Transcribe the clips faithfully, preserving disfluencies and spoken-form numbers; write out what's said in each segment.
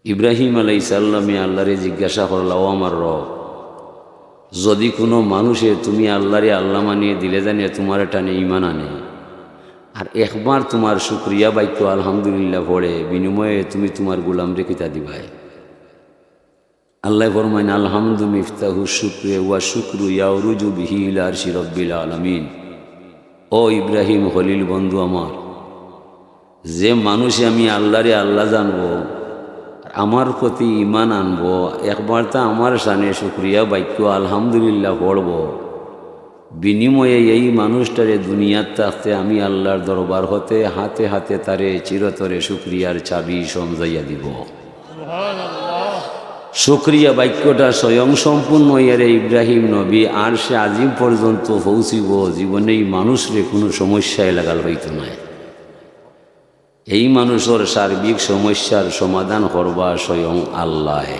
ইব্রাহিম আলাইহিস সালামে আল্লারে জিজ্ঞাসা করলা, "ও আমার রব, যদি কুনু মানুষে তুমি আল্লারে আল্লা মানিয়া দিলে জানিয়া তুমার টানে ইমান আনে, আর একবার তুমার শুকরিয়া বাক্য আলহামদুলিল্লাহ পড়ে, বিনিময়ে তুমি তুমার গুলামরে কিতা দিবায়?" আল্লায় ফরমাইন, "আলহামদু মিফতাহু শুকরে ওয়া শুকরু ইয়াউরুজু বিহি ইলা আরশি রব্বিল আলামিন।" ও ইব্রাহিম খলিল বন্ধু আমার, যে মানুষে আমি আল্লারে আল্লা জানবো, আমার প্রতি ইমান আনবো, একবার তা আমার শানে শুকরিয়া বাক্য আলহামদুলিল্লাহ পড়বো, বিনিময়ে এই মানুষটারে দুনিয়াত থাকতে আমি আল্লার দরবার হতে হাতে হাতে তারে চিরতরে শুকরিয়ার চাবি সমজাইয়া দিবো। শুকরিয়া বাক্যটা স্বয়ং সম্পূর্ণ অইয়ারে ইব্রাহিম নবী আরশে আজিম পর্যন্ত পৌঁছিবো, জীবনে এই মানুষরে কুনু সমস্যায় লাগাল অইতো নায়। এই মানুষর সার্বিক সমস্যার সমাধান করবা স্বয়ং আল্লায়।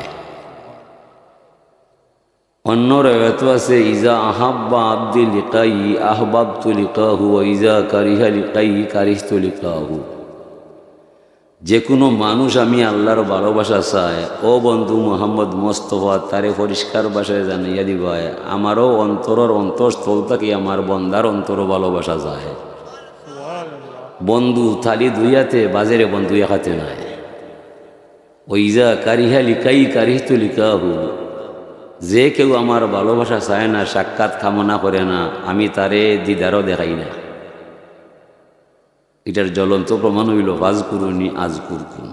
অন্য রেওয়ায়েত আছে, "ইজা আহাব্বা আব্দি লিকাই আহবাবতু লিকাহু, ওয়া ইজা কারিহা লিকাই কারিহতু লিকাহু।" যে কুনু মানুষ আমি আল্লার ভালোবাসা চায়, ও বন্ধু মোহাম্মদ মোস্তফা, তারে পরিষ্কার ভাষায় জানাইয়া দিবায়, আমারও অন্তরর অন্তঃস্থল থাকি আমার বন্দার অন্তরও ভালোবাসা চায়। বন্ধু থালি দুই আতে, বাজেরে বন্ধু এক আতে নায়। ওইজা কারিহা লিকাই কারিহতু লিকাহু, যে কেউ আমার ভালোবাসা চায় না, সাক্ষাৎ কামনা করে না, আমি তারে দিদারও দেখাই না। ইটার জ্বলন্ত প্রমাণ অইলো, "ফাজকুরুনি আজকুরকুম।"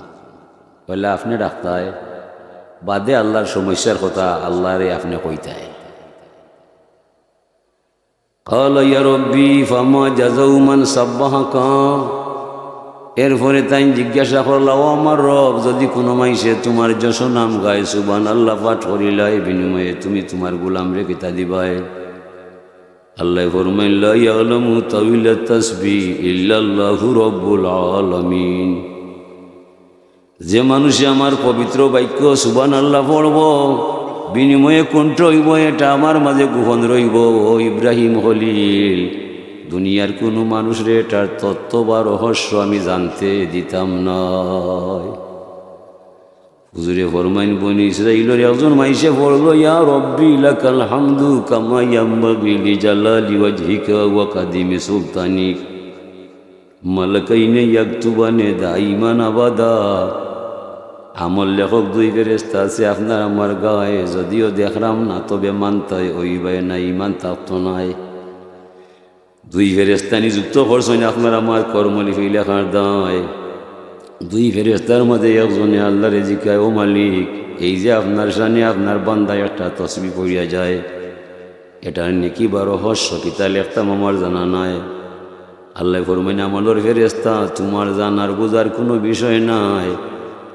পয়লা আপনে ডাকতায়, বাদে আল্লার সমস্যার কথা আল্লারে আপনে কইতায়। قال يا رب فما جزاء من سبحك। এরপরে তাইন জিজ্ঞাসা করলা, "ও আমার রব, যদি কুনু মাইনষে তুমার যশ নাম গায়, সুবহানাল্লাহ পাঠ করিলায়, বিনিময়ে তুমি তুমার গুলামরে কিতা দিবায়?" আল্লায় ফরমাইন, "لا يعلم تأويل التسبيح إلا الله رب العالمين।" যে মানুষে আমার পবিত্র বাক্য সুবহানাল্লাহ পড়বো, বিনিময়ে কুনটা অইবো, এটা আমার মাঝে গোপন রইবো। ও ইব্রাহিম খলিল, দুনিয়ার কুনু মানুষরে এটার তত্ত্ব বা রহস্য আমি জানতে দিতাম নায়। হুজুরে ফরমাইন, বনি ইসরাইলর একজন মাইনষে পড়লো, "ইয়া রব্বি লাকাল হামদু কামা ইয়ানবাগি লিজালালি ওয়াজহিকা ওয়া কাদিমি সুলতানিক।" মালাকাইনে ইয়াকতুবানে দাইমান আবাদা। আমল লেখক দুই ফেরেশতা আছে আপনার আমার গায়ে, যদিও দেখরাম না, তবে মানতায় অইবায় না, ইমান থাকতো নায়। দুই ফেরেশতা নিযুক্ত করছইন আপনার আমার কর্মলিপি লেখার দায়। দুই ফেরেশতার মাঝে একজনে আল্লারে জিকায়, "ও মালিক, এই যে আপনার শানে আপনার বান্দা একটা তসবি পড়িয়া যায়, এটার নেকি বা রহস্য কিতা লেখতাম আমার জানা নাই।" আল্লায় ফরমাইন, "আমলর ফেরেশতা, তুমার জানার বুঝার কুনু বিষয় নাই।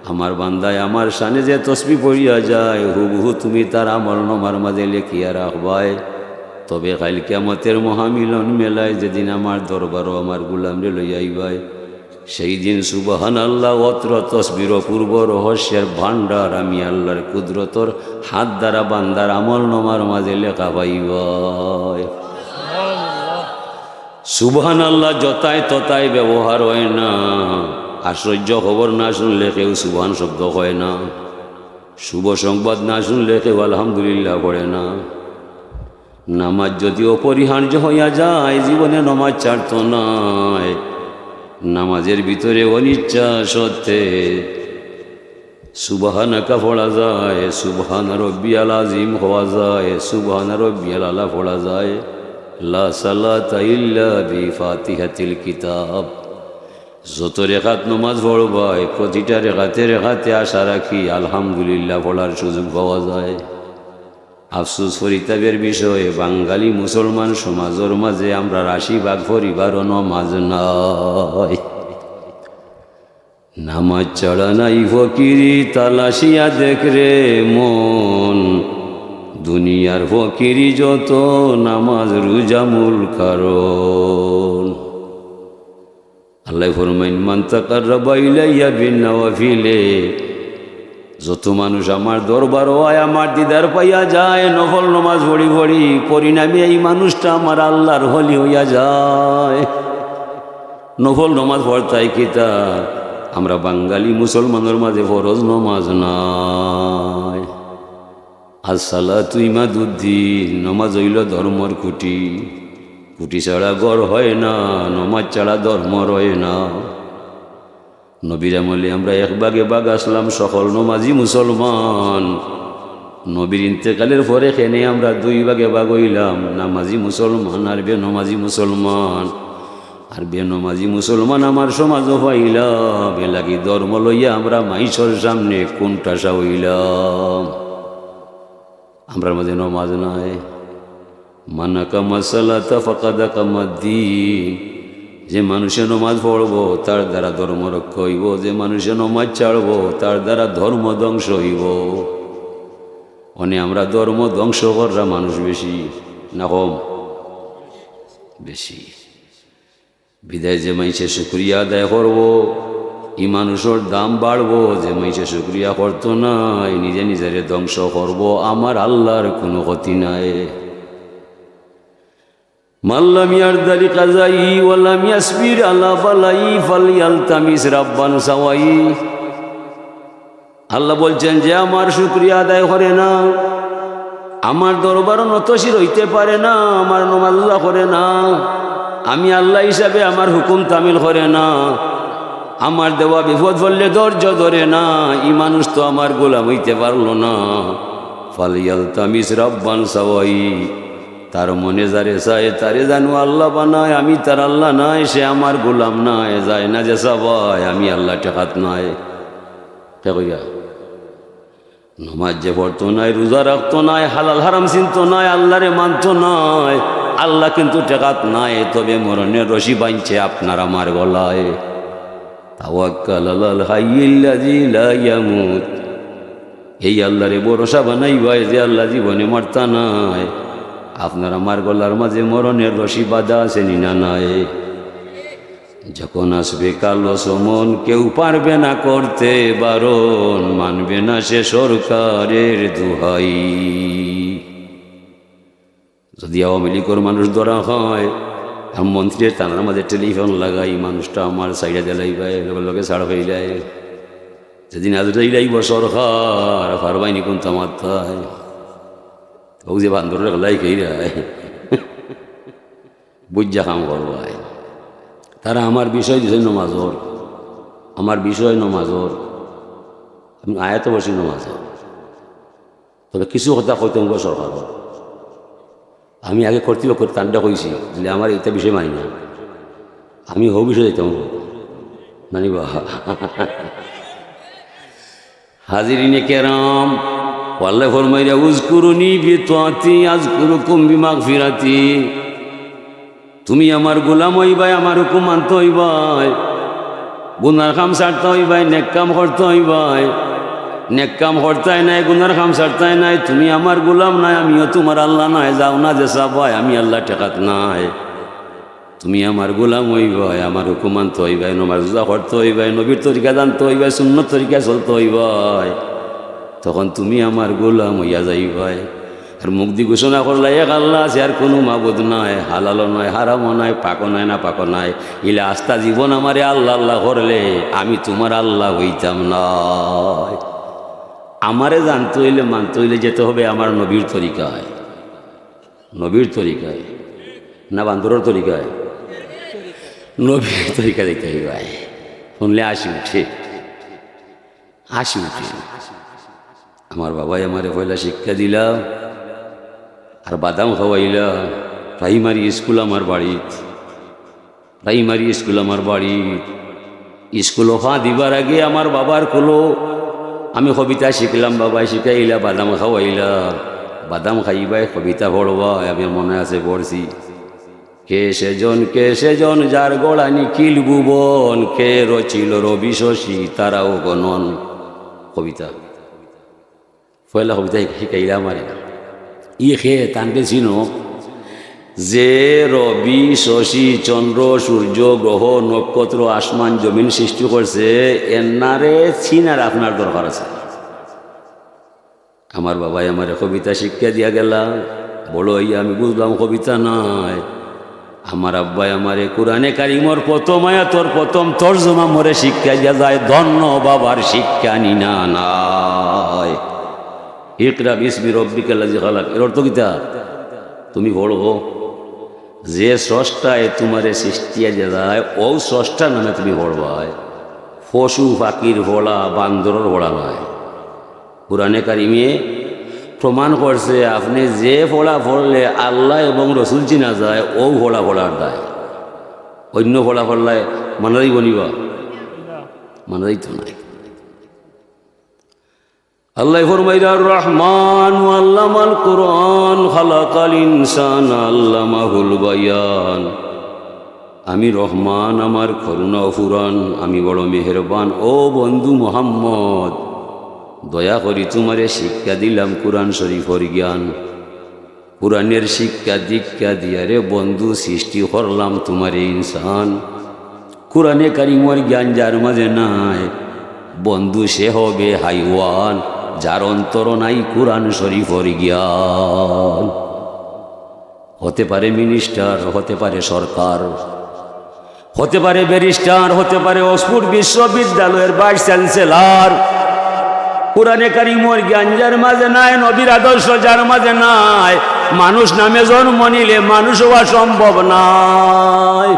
আমার বান্দায় আমার শানে যে তসবি পড়িয়া যায়, হুবহু তুমি তার আমল নামার মাঝে লেখিয়া রাখবায়। তবে কাইল কিয়ামতের মহামিলন মেলায় যেদিন আমার দরবারো আমার গুলামরে লইয়া আইবায়, সেই দিন সুবহানাল্লাহ অত্র তসবির অপূর্ব রহস্যের ভান্ডার আমি আল্লার কুদরতর হাত দ্বারা বান্দার আমল নামার মাঝে লেখা পাইবায়।" সুবহানাল্লাহ যথায় তথায় ব্যবহার অয় না। আশ্চর্য খবর না শুনলে কেউ সুবহান শব্দ কয় না। শুভ সংবাদ না শুনলে কেউ আলহামদুলিল্লাহ পড়ে না। নামাজ যদি অপরিহার্য হইয়া যায়, জীবনে নামাজ ছাড়তো নায়। নামাজের ভিতরে অনিচ্ছা সত্ত্বে সুবহানাকা পড়া যায়, সুবহান রব্বিয়াল আজিম কওয়া যায়, সুবহান রব্বিয়াল আলা পড়া যায়। লা সালাতা ইল্লা বিফাতিহাতিল কিতাব। যত রেকাত নামাজ পড়বায়, প্রতিটা রেকাতে রেকাতে আশা রাখি আলহামদুলিল্লাহ পড়ার সুযোগ পাওয়া যায়। আফসোস পরিতাপের বিষয়, বাঙালি মুসলমান সমাজর মাঝে আমরার আশি ভাগ পরিবারও নামাজ নাই। নামাজ ছাড়া নাই ফকিরি, তালাশিয়া দেখ রে মন। দুনিয়ার ফকিরি যত, নামাজ রোজা মূল কারণ। আল্লায় ফরমাইন, "মান তাকাররাবা ইলাইয়া বিন নাওয়াফিলে।" যত মানুষ আমার দরবারো আয়, আমার দিদার পাইয়া যায়, নফল নামাজ পড়ি পড়ি, পরিণামে এই মানুষটা আমার আল্লার ওলি হইয়া যায়। নফল নামাজ পড়তায় কিতা? আমরা বাঙালি মুসলমানর মাঝে ফরজ নমাজ নাই। আসসালাতু ইমাদুদ্দিন, নমাজ অইলো ধর্মর খুঁটি। খুঁটি ছাড়া ঘর হয় না, নমাজ ছাড়া ধর্ম রয় না। নবীর আমলে আমরা এক ভাগে ভাগ আছলাম সকল নমাজি মুসলমান। নবীর ইন্তেকালের পরে কেনে আমরা দুই ভাগে ভাগ অইলাম, নামাজি মুসলমান আর বেনমাজি মুসলমান। আর বেনমাজি মুসলমান আমার সমাজও পাইলাম, এলাগি ধর্ম লইয়া আমরা মাইনষর সামনে কুনঠাসা অইলাম। আমরার মাঝে নমাজ নাই। মান আকামা সালাতা ফাকাদ আকামাদ্দিন। যে মানুষে নমাজ পড়বো, তার দ্বারা ধর্ম রক্ষা অইবো। যে মানুষে নমাজ ছাড়বো, তার দ্বারা ধর্ম ধ্বংস অইবো। মানে আমরা ধর্ম ধ্বংস কররা মানুষ বেশি না কম? বেশি। বিদায় যে মাইনষে শুকরিয়া আদায় করবো, ই মানুষর দাম বাড়বো। যে মাইনষে শুকরিয়া করতো নায়, নিজে নিজেরে ধ্বংস করবো। আমার আল্লাহর কুনু ক্ষতি নাই। মান লাম ইয়ারদা লিকাযাই ওয়া লাম ইয়াসবির আলা বালাই ফালইয়ালতামিস রাব্বান সাওয়াই। আল্লাহ বলছেন, যে আমার শুকরিয়া আদায় করে না, আমার দরবারও নতশির অইতে পারে না, আমার নমাজ রোজা করে না, আমি আল্লাহ হিসাবে আমার হুকুম তামিল করে না, আমার দেওয়া বিপদ পড়লে ধৈর্য ধরে না, ই মানুষ তো আমার গোলাম অইতে পারলো না। ফালইয়ালতামিস রাব্বান সাওয়াই। তার মনে যারে চায়, তারে জানু আল্লাহ বানায়, আমি তার আল্লাহ নায়, সে আমার গোলাম নায়, যায় না যে চাবায়, আমি আল্লাহ ঠেকাত নায়। কে কইয়া? নমাজ যে পড়তো নায়, রোজা রাখতো নায়, হালাল হারাম চিনতো নায়, আল্লাহরে মানতো নায়, আল্লাহ কিন্তু ঠেকাত নায়, তবে মরণের রশি বানছে আপনার আমার গলায়। তাওয়াক্কাল আলাল হাইয়িল্লাযী লা ইয়ামুত। এই আল্লাহরে ভরসা বানাইবায়, যে আল্লাহ জীবনে মরতা নায়। আপনার আমার গলার মাঝে মরণের রশি বাঁধা আছে নি না নাই? যখন আসবে কালো সমন, কেউ পারবে না করতে বারণ, মানবে না সে সরকারের দোহাই। যদি আওয়ামী লীগর মানুষ ধরা হয়, আর মন্ত্রীর থানার মাঝে টেলিফোন লাগাই, মানুষটা আমার ছাড়িয়া দিলাইবায়, লগে লগে ছাড় পাইলায়। যেদিন আজরাইল আইবো সরকার, পারবায় নি কুন্তা মারতায়। ও যে বান্দর রেখলাই খেয়ে যায়। বুঝা কাম করবায়। তারা আমার বিষয় দিছে নমাজর, আমার বিষয় নমাজর, আমি আয়াত বসি নমাজর। তবে কিছু কথা কইতাম গো সরকার, আমি আগে কর্তৃপক্ষ তান্ডা কইছি, বলে আমার এটা বিষয় মানি না, আমি হৌ বিষয়ে যাইতাম গো। মানি বা? হাজিরিনে কেরাম, আল্লাহ ফরমাইরা, "উযকুরুনি বিতাআতি আযকুরুকুম বিমাগফিরাতি।" তুমি আমার গোলাম অইবায়, আমার হুকুম মানতে অইবায়, গুনার কাম ছাড়তে অইবায়, নেক কাম করতে অইবায়। নেক কাম করতায় নায়, গুনার কাম ছাড়তায় নায়, তুমি আমার গোলাম নায়, আমিও তুমার আল্লাহ নায়। যাও না যে চাবায়, আমি আল্লাহ ঠেকাত নায়। তুমি আমার গোলাম অইবায়, আমার হুকুম মানতে অইবায়, নমাজ রোজা করতে অইবায়, নবীর তরিকা জানতে অইবায়, সুন্নত তরিকা চলতে অইবায়, তখন তুমি আমার গোলাম অইয়া যাইবায়। আর মুখ দি ঘোষণা করলা, "এক আল্লাহ আছে, আর কুনু মাবুদ নাই, হালালও নাই, হারামও নাই, পাকও নাই, নাপাকও নাই।" ইলা আস্তা জীবন আমারে আল্লাহ আল্লাহ করলে আমি তুমার আল্লাহ অইতাম নায়। আমারে জানতে অইলে, মানতে অইলে যেতে হবে আমার নবীর তরিকায়। নবীর তরিকায় না বান্দরর তরিকায়? নবীর তরিকা দেখতে হইবায়। শুনলে আসি উঠে, আসি উঠে। আমার বাবায় আমারে পয়লা শিক্ষা দিলা, আর বাদাম খাওয়াইলা। প্রাইমারি স্কুল আমার বাড়িত, প্রাইমারি স্কুল আমার বাড়িত। স্কুলো পা দিবার আগে আমার বাবার কুলো আমি কবিতা শিখলাম, বাবায় শিখাইলা, বাদাম খাওয়াইলা। বাদাম খাইবায়, কবিতা পড়বায়, আমি মনে আছে পড়ছি। "কে সেজন, কে সেজন, যার গড়া নিখিল ভুবন, কে রচিল রবি শশী তারাও গণন।" কবিতা। পয়লা কবিতা শিখ-, শিখাইলা আমারে। ই কে, তানরে চিনো? যে রবি, শশী, চন্দ্র, সূর্য, গ্রহ, নক্ষত্র, আসমান, জমিন সৃষ্টি করছে, এনারে চিনার আপনার দরকার আছে। আমার বাবায় আমারে কবিতা শিক্ষা দিয়া গেলা, বড় অইয়া আমি বুঝলাম কবিতা নায়। আমার আব্বায় আমারে কোরআনে কারিমর প্রথম আয়াতর প্রথম তর্জমা মোরে শিক্ষা দিয়া যায়, ধন্য বাবার শিক্ষা নিনা নাই। ইকরা বিসমি রব্বিকাল্লাযী খালাক, এর অর্থ কিতা? তুমি পড়ো, যে স্রষ্টায় তুমারে সৃষ্টি দিয়া যায়, অউ স্রষ্টার নামে তুমি পড়বায়। পশু পাখির পড়া, বান্দরর পড়া নায়। কোরআনে কারিমে প্রমাণ করছে, আপনে যে পড়া পড়লে আল্লাহ এবং রসুল চিনা যায়, অউ পড়া পড়ার দায়। অইন্য পড়া পড়লে মানা যাইবো নি বা? মানা যাইতো নায়। আল্লায় ফরমাইরা, আর রহমান আল্লামাল কুরআন, খালাকাল ইনসান আল্লামাহুল বায়ান। আমি রহমান, আমার করুণা অফুরান, আমি বড় মেহেরবান। ও বন্ধু মোহাম্মদ, দয়া করি তুমারে শিক্ষা দিলাম কোরআন শরীফর জ্ঞান। কোরআনের শিক্ষা দীক্ষা দিয়া রে বন্ধু সৃষ্টি করলাম তুমারে ইনসান। কোরআনে কারিমর জ্ঞান যার মাঝে নাই, বন্ধু সে হবে হাইওয়ান, যার অন্তর নাই কোরআন শরীফর জ্ঞান। হতে পারে মিনিস্টার, হতে পারে সরকার, হতে পারে ব্যারিস্টার, হতে পারে অক্সফোর্ড বিশ্ববিদ্যালয়ের ভাইস চ্যান্সেলর। কোরআনে কারিমর জ্ঞান যার মাঝে নাই, নবীর আদর্শ যার মাঝে নাই, মানুষ নামে জন্ম নিলে মানুষ হওয়া সম্ভব নয়।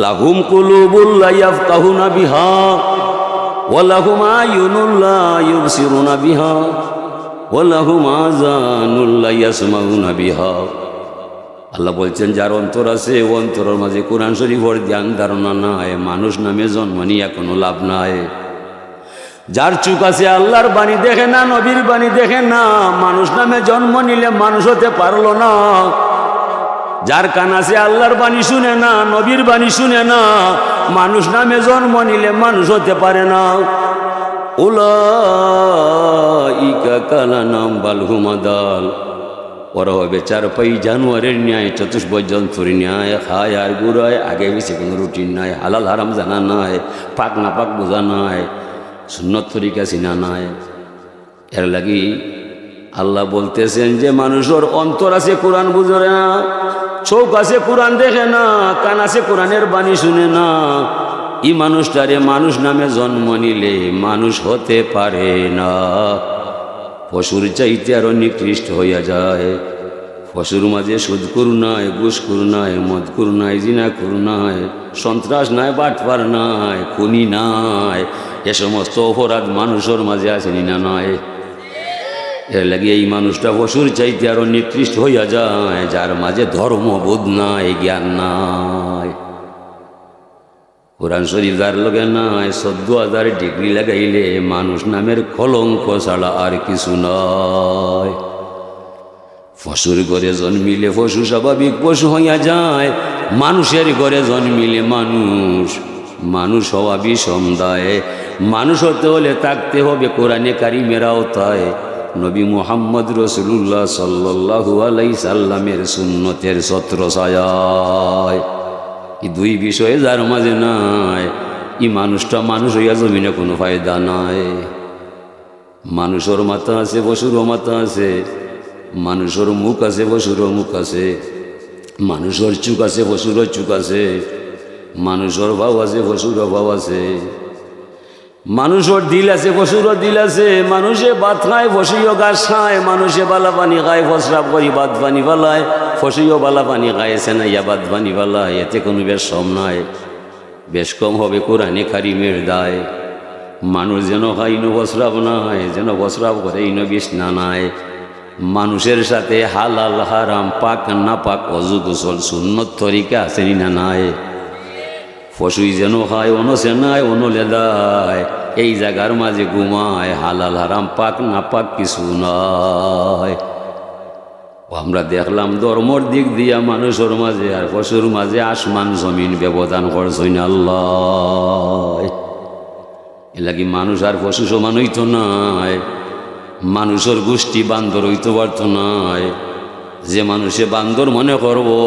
লাহুম কুলুবুল লা ইয়াফকাহুনা বিহা, ওয়া লাহুম আয়ুনুল লা ইউবসিরুনা বিহা, ওয়া লাহুম আযানুল লা ইয়াসমাউনা বিহা। আল্লাহ বলছেন, যার অন্তর আছে, অন্তরর মাঝে কোরআন শরীফর জ্ঞান ধারণা নাই, মানুষ নামে জন্ম নিয়া কোনো লাভ নাই। যার চোখ আছে, আল্লাহর বাণী দেখে না, নবীর বাণী দেখে না, মানুষ নামে জন্ম নিলে মানুষ হতে পারলো না। যার কান আছে, আল্লাহর বাণী শুনে না, নবীর বাণী শুনে না, মানুষ নামে জন্ম নিলে মানুষ হতে পারে না। উলাইকা কাল আনআম বাল হুম আদাল। ওরা হবে চারপাই জানোয়ারের ন্যায়, চতুষ্পদ জন্তুর ন্যায়, খায় আর ঘুরায়, আগে পিছে কোনো রুটিন নাই, হালাল হারাম জানা নাই, পাক না পাক বোঝা নাই, সুন্নত তরিকা চিনা নাই। এর লাগি আল্লাহ বলতেছেন যে মানুষর অন্তর আছে কোরআন বুঝে না, চোখ আছে কোরআন দেখে না, কান আছে কোরআনের বাণী শুনে না, ই মানুষটারে মানুষ নামে জন্ম নিলে মানুষ হতে পারে না। পশুর চাইতে আরো নিকৃষ্ট হইয়া যায়। পশুর মাঝে সুদখুর নাই, ঘুষখুর নাই, মদখুর নাই, জিনাখুর নাই, সন্ত্রাস নাই, বাটপার নাই, খুনি নাই, এ সমস্ত অপরাধ মানুষর মাঝে আছে নি না নাই? এর লাগি এই মানুষটা পশুর চাইতে আরো নিকৃষ্ট হইয়া যায়, যার মাঝে ধর্মবোধ নাই, জ্ঞান নাই। কোরআন শরীফ যার লগে নাই, চোদ্দ হাজার ডিগ্রি লাগাইলে মানুষ নামের কলঙ্ক ছাড়া আর কিছু নয়। পশুর ঘরে জন্মিলে পশু স্বাভাবিক পশু হইয়া যায়, মানুষের ঘরে জন্মিলে মানুষ, মানুষ হওয়া বিষম দায়। মানুষ হতে হলে থাকতে হবে কোরআনে কারিমের আওতায়, নবী মুহাম্মদ রসুলুল্লাহ সাল্লাল্লাহু আলাইহি সাল্লামের সুন্নতের ছত্র ছায়ায়। ই দুই বিষয়ে যার মাঝে নাই, ই মানুষটা মানুষ হইয়া জমিনে কোনো ফায়দা নাই। মানুষর মাথা আছে, পশুরও মাথা আছে। মানুষর মুখ আছে, পশুরও মুখ আছে। মানুষর চোখ আছে, পশুরও চোখ আছে। মানুষর পাও আছে, পশুরও পাও আছে। মানুষর দিল আছে, পশুরও দিল আছে। মানুষে ভাত খায়, পশুও ঘাস খায়। মানুষে বালা পানি খায়, প্রস্রাব করি ভাত পানি ফালায়, পশুও বালা পানি খায়, সেনাইয়া ভাত পানি ফালায়। এতে কোনো বেশকম নাই। বেশকম হবে কোরআনে কারিমের দায়। মানুষ যেন খায় ইনো প্রস্রাব নাই, যেন প্রস্রাব করে ইনো বিছনা নাই। মানুষের সাথে হালাল হারাম, পাক না পাক, অজু গোসল, সুন্নত তরিকা আছে নি না নাই? পশুই যেন খায় অনো সেনায়, অনো লেদায়, এই জাগার মাঝে ঘুমায়, হালাল হারাম, পাক না পাক কিছু নাই। ও আমরা দেখলাম ধর্মর দিক দিয়া মানুষর মাঝে আর পশুর মাঝে আসমান জমিন ব্যবধান করছইন আল্লাহ। এর লাগি মানুষ আর পশু সমান হইতো নায়, মানুষর গোষ্ঠী বান্দর হইতো পারতো নায়। যে মানুষে বান্দর মনে করবো,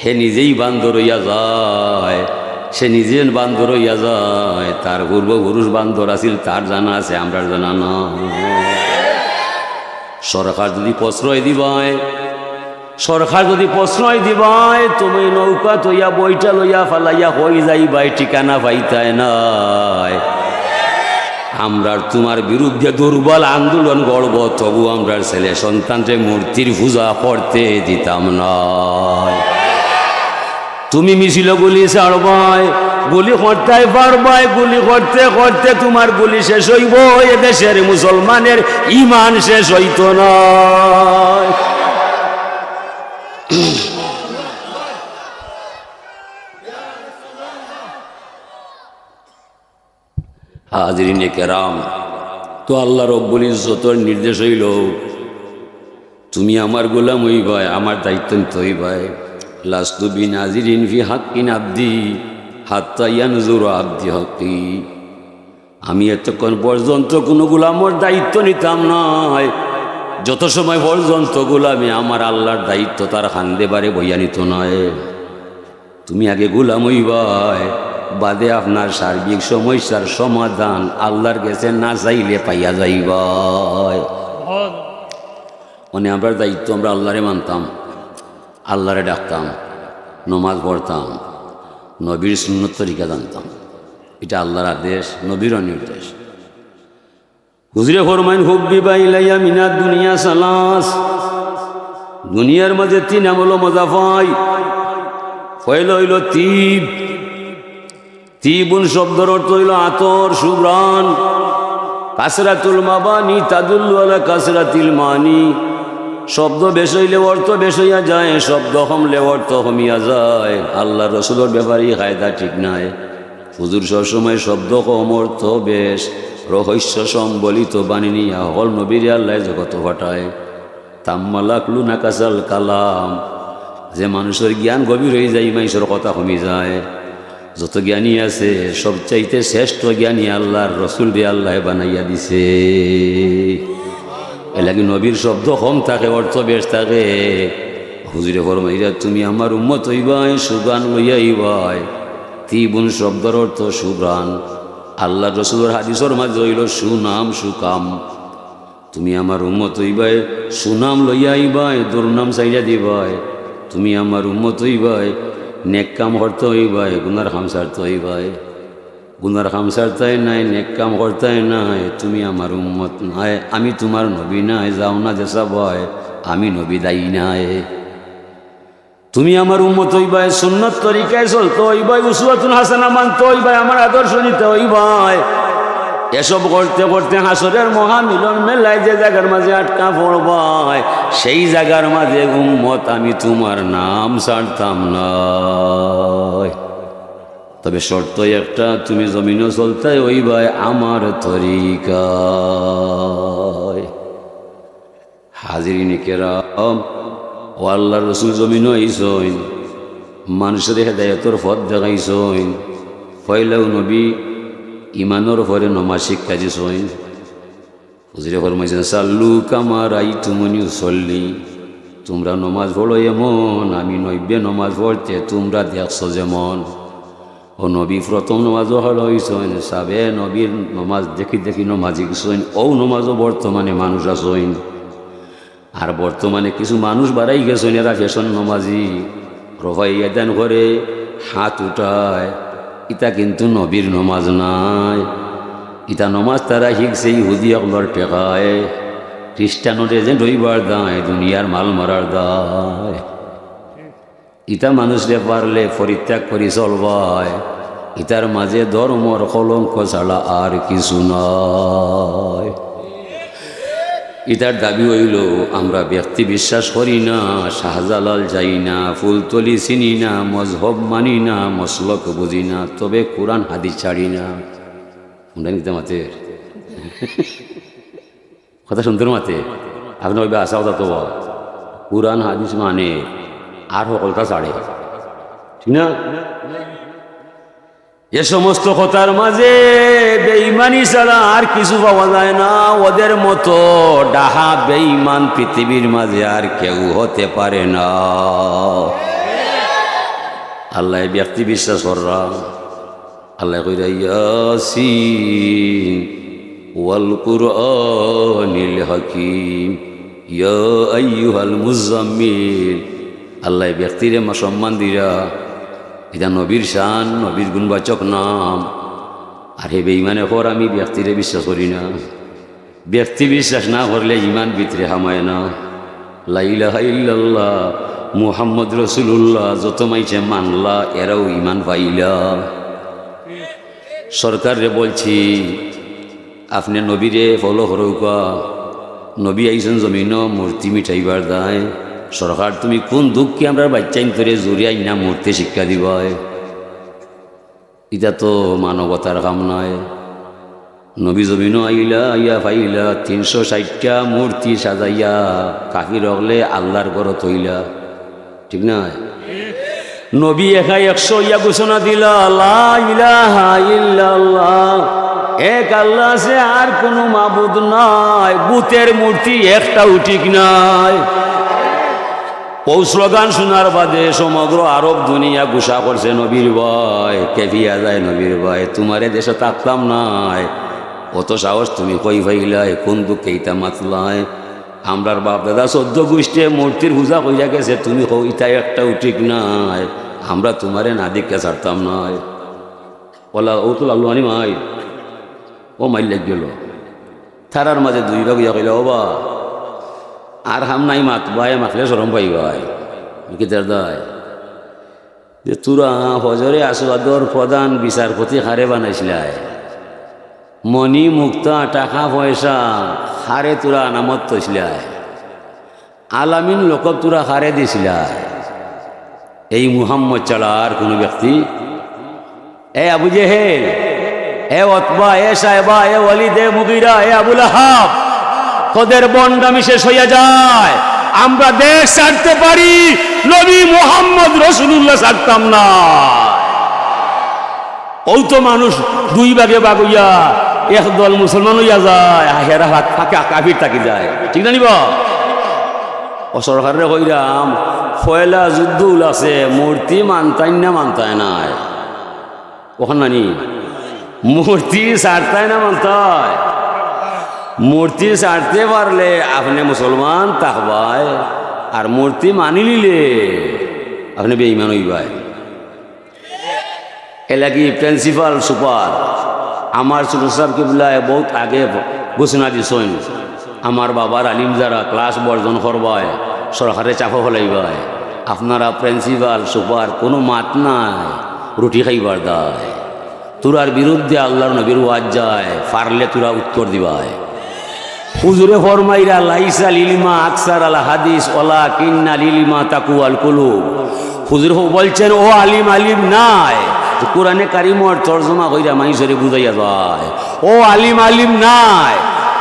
হে নিজেই বান্দর হইয়া যায়, সে নিজে বান্দর হইয়া যায়। তার পূর্বপুরুষ বান্দর আছিল, তার জানা আছে, আমরার জানা নাই। সরকার যদি প্রশ্রয় দিবায়, সরকার যদি প্রশ্রয় দিবায়, তুমি নৌকা তইয়া বইটা লইয়া ফালাইয়া কই যাইবায়, ঠিকানা পাইতায় নায়। আমরার তুমার বিরুদ্ধে দুর্বল আন্দোলন গড়ব, তবু আমরার ছেলে সন্তানরে মূর্তির পূজা করতে দিতাম নায়। তুমি মিছিলো গুলি ছাড়বায়, গুলি করতায় পারবায়, গুলি করতে করতে তুমার গুলি শেষ অইবো, এদেশের মুসলমানের ইমান শেষ অইতো নায়। হাজিরিনে কেরাম, তো আল্লাহ রব্বুল ইজ্জতর নির্দেশ অইলো, তুমি আমার গোলাম অইবায়, আমার দায়িত্ব নিতে অইবায়। লাস্তু বিনাজিরিন ফি হাক্কিন আব্দি হাত্তা ইয়ানজুরা আব্দি হাক্কি। আমি এতক্ষণ পর্যন্ত কুনু গোলামর দায়িত্ব নিতাম নায়, যত সময় পর্যন্ত গোলামে আমার আল্লাহর দায়িত্ব তার কান্দে বারে বইয়া নিতো নায়। তুমি আগে গোলাম অইবায়, বাদে আপনার সার্বিক সমস্যার সমাধান আল্লাহর গেছে না চাইলে পাইয়া যাইবায়। মানে আমরার দায়িত্ব, আমরা আল্লাহরে মানতাম, আল্লাহরে ডাকতাম, নমাজ পড়তাম, নবীর সুন্নত তরিকা জানতাম। ইটা আল্লাহর আদেশ, নবীরও নির্দেশ। হুজুরে ফরমাইন, "হুব্বিবা ইলাইয়া মিনাদ দুনিয়া সালাস।" দুনিয়ার মাঝে তিন আমলো মজা পাই। পয়লা অইলো তিব। তিবুন শব্দর অর্থ অইলো আতর, সুঘ্রাণ। কাসরাতুল মাবানি তাদুল্লু আলা কাসরাতিল মানি। শব্দ বেশ অইলে অর্থ বেশ অইয়া যায়, শব্দ কমলে অর্থ কমিয়া যায়। আল্লাহর রসুলর ব্যাপারে ই কায়দা ঠিক নায়। হুজুর সবসময় শব্দ কম, অর্থ বেশ, রহস্য সম্বলিত বাণী নিয়া হকল নবীরে আল্লায় জগতো পাঠায়। তাম্মাল আকলু নাকাসাল কালাম, যে মানুষর জ্ঞান গভীর অইযায়, মানষর কথা কমি যায়। যত জ্ঞানী আছে, সবচাইতে শ্রেষ্ঠ জ্ঞানী আল্লাহর রসুলরে আল্লায় বানাইয়া দিছে। এরলাগি নবীর শব্দ কম থাকে, অর্থ বেশ থাকে। হুজুরে ফরমাইরা, "তুমি আমার উম্মত অইবায়, সুঘ্রাণ লইয়া আইবায়।" তিবুন শব্দর অর্থ সুঘ্রাণ। আল্লাহর রসুলর হাদিসর মাঝে অইলো সুনাম, সুকাম। তুমি আমার উম্মত অইবায়, সুনাম লইয়া আইবায়, দুর্নাম ছাড়িয়া দিবায়। তুমি আমার উম্মত অইবায়, নেক কাম করতে অইবায়, গুনার কাম ছাড়তে অইবায়। গুনার কাম ছাড়তায় নায়, নেক কাম করতায় নায়, তুমি আমার উম্মত নায়, আমি তুমার নবী নায়, যাও না যেছা বায়, আমি নবী দায়ী নায়। তুমি আমার উম্মত অইবায়, সুন্নত তরিকায় চলতে অইবায়, উসওয়াতুন হাসানা মানতে অইবায়, আমার আদর্শ নিতে অইবায়। এসব করতে করতে হাশরের মহামিলন মেলায় যে জাগার মাঝে আটকা পড়বায়, সেই জাগার মাঝে উম্মত আমি তুমার নাম ছাড়তাম নায়। তবে শর্ত একটা, তুমি জমিনো চলতায় অইবায় আমার তরিকায়। হাজিরিনে কেরাম, ও আল্লাহর রসুল জমিনো আইছইন, মানষরে হেদায়েতর পথ দেখাইছইন। পয়লাউ নবী ইমানর পরে নমাজ শিক্ষা দিছইন। হুজুরে ফরমাইছইন, "সাল্লু কামা রাইতুমুনি উসল্লি।" তুমরা নমাজ পড়ো এমন, আমি নবীয়ে নমাজ পড়তে তুমরা দেখছো যেমন। ও নবী প্রথম নমাজো খাড়া অইছইন, সাবে নবীর নমাজ দেখি দেখি নমাজ শিখছইন, অউ নমাজো বর্তমানে মানুষ আছইন। আর বর্তমানে কিছু মানুষ বাড়াই গেছইন, এরা ফ্যাশন নমাজি, রফাই ইয়াদান করে, হাত উঠায়, ইতা কিন্তু নবীর নমাজ নায়। ইতা নমাজ তারা শিখছে ইহুদি অকলর টেকায়, খ্রিস্টানর এজেন্ট অইবার দায়, দুনিয়ার মাল মারার দায়। ইতা মানুষরে পারলে পরিত্যাগ করি চলবায়, ইতার মাঝে ধর্মর কলঙ্ক ছাড়া আর কিছু নাই। ইতার দাবি অইলো, আমরা ব্যক্তি বিশ্বাস করি না, শাহজালাল যাই না, ফুলতলি চিনি না, মজহব মানি না, মসলক বুঝি না, তবে কুরআন হাদিস ছাড়ি না। হুনরা নি কিতা মাতের? কথা সুন্দর মাতে, আপনে কইবা, "আচ্ছা, কথা তো বল।" কুরআন হাদিস মানে, আর হকলতা ছাড়ে, ঠিক না? এ সমস্ত কথার মাঝে বেঈমানি ছাড়া আর কিছু পাওয়া যায় না। ওদের মতো ডাহা বেঈমান পৃথিবীর মাঝে আর কেউ হতে পারে না। আল্লায় ব্যক্তি বিশ্বাস কররা। আল্লায় কইরা, "ইয়াসিন ওয়াল কুরআনিল হাকিম।" ইয়া আইয়ুহাল মুজাম্মিল। আল্লায় ব্যক্তিরে মা-, সম্মান দিরা। ইটা নবীর শান, নবীর গুণবাচক নাম। আর হে বেঈমানে কর, "আমি ব্যক্তিরে বিশ্বাস করি না।" ব্যক্তি বিশ্বাস না করলে ইমান ভিতরে হামায় না। লা ইলাহা ইল্লাল্লাহ, মুহাম্মদ রাসূলুল্লাহ যত মাইনষে মানলা, এরাও ইমান পাইলা। সরকাররে বলছি, আপনে নবীরে follow করউক্কা। নবী আইছইন জমিনো মূর্তি মিটাইবার দায়। সরকার, তুমি কুন দুখে আমরার বাইচ্চাইন্তরে জুড়ি আইনা মূর্তি শিক্ষা দিবায়? ইটা তো মানবতার কাম নায়। নবী জমিনো আইলা, আইয়া পাইলা তিনশো ষাইটটা মূর্তি সাজাইয়া, কাফির অকলে আল্লার ঘরো থইলা। ঠিক নায়? নবী একা একশো ইয়া ঘোষণা দিলা, "লা ইলাহা ইল্লাল্লাহ, এক আল্লাহ আছে, আর কুনু মাবুদ নাই, বুতের মূর্তি একটাও ঠিক নাই।" অউ স্লোগান শুনার বাদে সমগ্র আরব দুনিয়া গুসা করছে, "নবীর ভয়, খেপিয়া যায় নবীর ভয়, তুমারে দেশো থাকতাম নায়, অত সাহস তুমি কই পাইলায়, কুন দুখে ইতা মাতলায়?" আমরার বাপ দাদা চৌদ্দ গুষ্টিয়ে মূর্তির পূজা করিয়া গেছে, তুমি কও ইতা একটাও ঠিক নায়, আমরা তুমারে না দেখিয়া ছাড়তাম নায়। অলা, অউ তো লাগলো আনি মাইর, অউ মাইর লাগি গেলো। তারার মাঝে দুই ভাগ অইয়া কইলা, "ও বা, আর কাম নাই, মাতবায়, মাতলে শরম পাইবায়।" কিতার দায়? যে তুরা ফজরে আসওয়াদর প্রধান বিচারপতি কারে বানাইছলায়, মণি মুক্তা টাকা পয়সা কারে তুরা আনামত থইছলায়, আলামিন লকব তুরা কারে দিছলায়, এই মুহাম্মদ ছাড়া আর কুনু ব্যক্তি? এ আবু জেহেল, এ উতবা, এ শায়বা, এ ওয়ালিদ, এ মুগিরা, এ আবু লাহাব, তোদের ভন্ডামি শেষ অইয়া যায়। আমরা দেশ ছাড়তে পারি, নবী মুহাম্মদ রাসূলুল্লাহ ছাড়তাম না। অউ তো মানুষ দুই ভাগে ভাগ অইয়া, এক দল মুসলমান অইয়া যায়, আর হেরা ফাঁক-, ফাঁকে কাফির থাকি যায়। ঠিক না নি বা? অউ সরকাররে কইরাম, পয়লা যুদ্ধ উলাছে, মূর্তি মানতায় না মানতায় নায়। অখান নানি? মূর্তি ছাড়তায় না মানতায়? মূর্তি ছাড়তে পারলে আপনে মুসলমান থাকবায়, আর মূর্তি মানিলিলে আপনে বেঈমান অইবায়। এরলাগি principal সুপার, আমার ছোট সাব কিবলায় বউত আগে ঘোষণা দিছইন, আমার বাবার আলিম যারা class বর্জন করবায়, সরকারে চাপো ফালাইবায়, আপনারা principal সুপার কুনু মাত নাই, রুটি খাইবার দায়। তুরার বিরুদ্ধে আল্লার নবীর ওয়াজ যায়, পারলে তুরা উত্তর দিবায়। হুজুরে ফরমাইরা, "লাইসাল ইলমা আকসারাল হাদিস, ওয়ালাকিন্নাল ইলমা তাকওয়াল কুলুব।" হুজুর হ-, বলছেন, ও আলিম আলিম নায়, যে কোরআনে কারিমর তর্জমা কইরা মাইনষরে বুঝাইয়া যায়। ও আলিম আলিম নায়,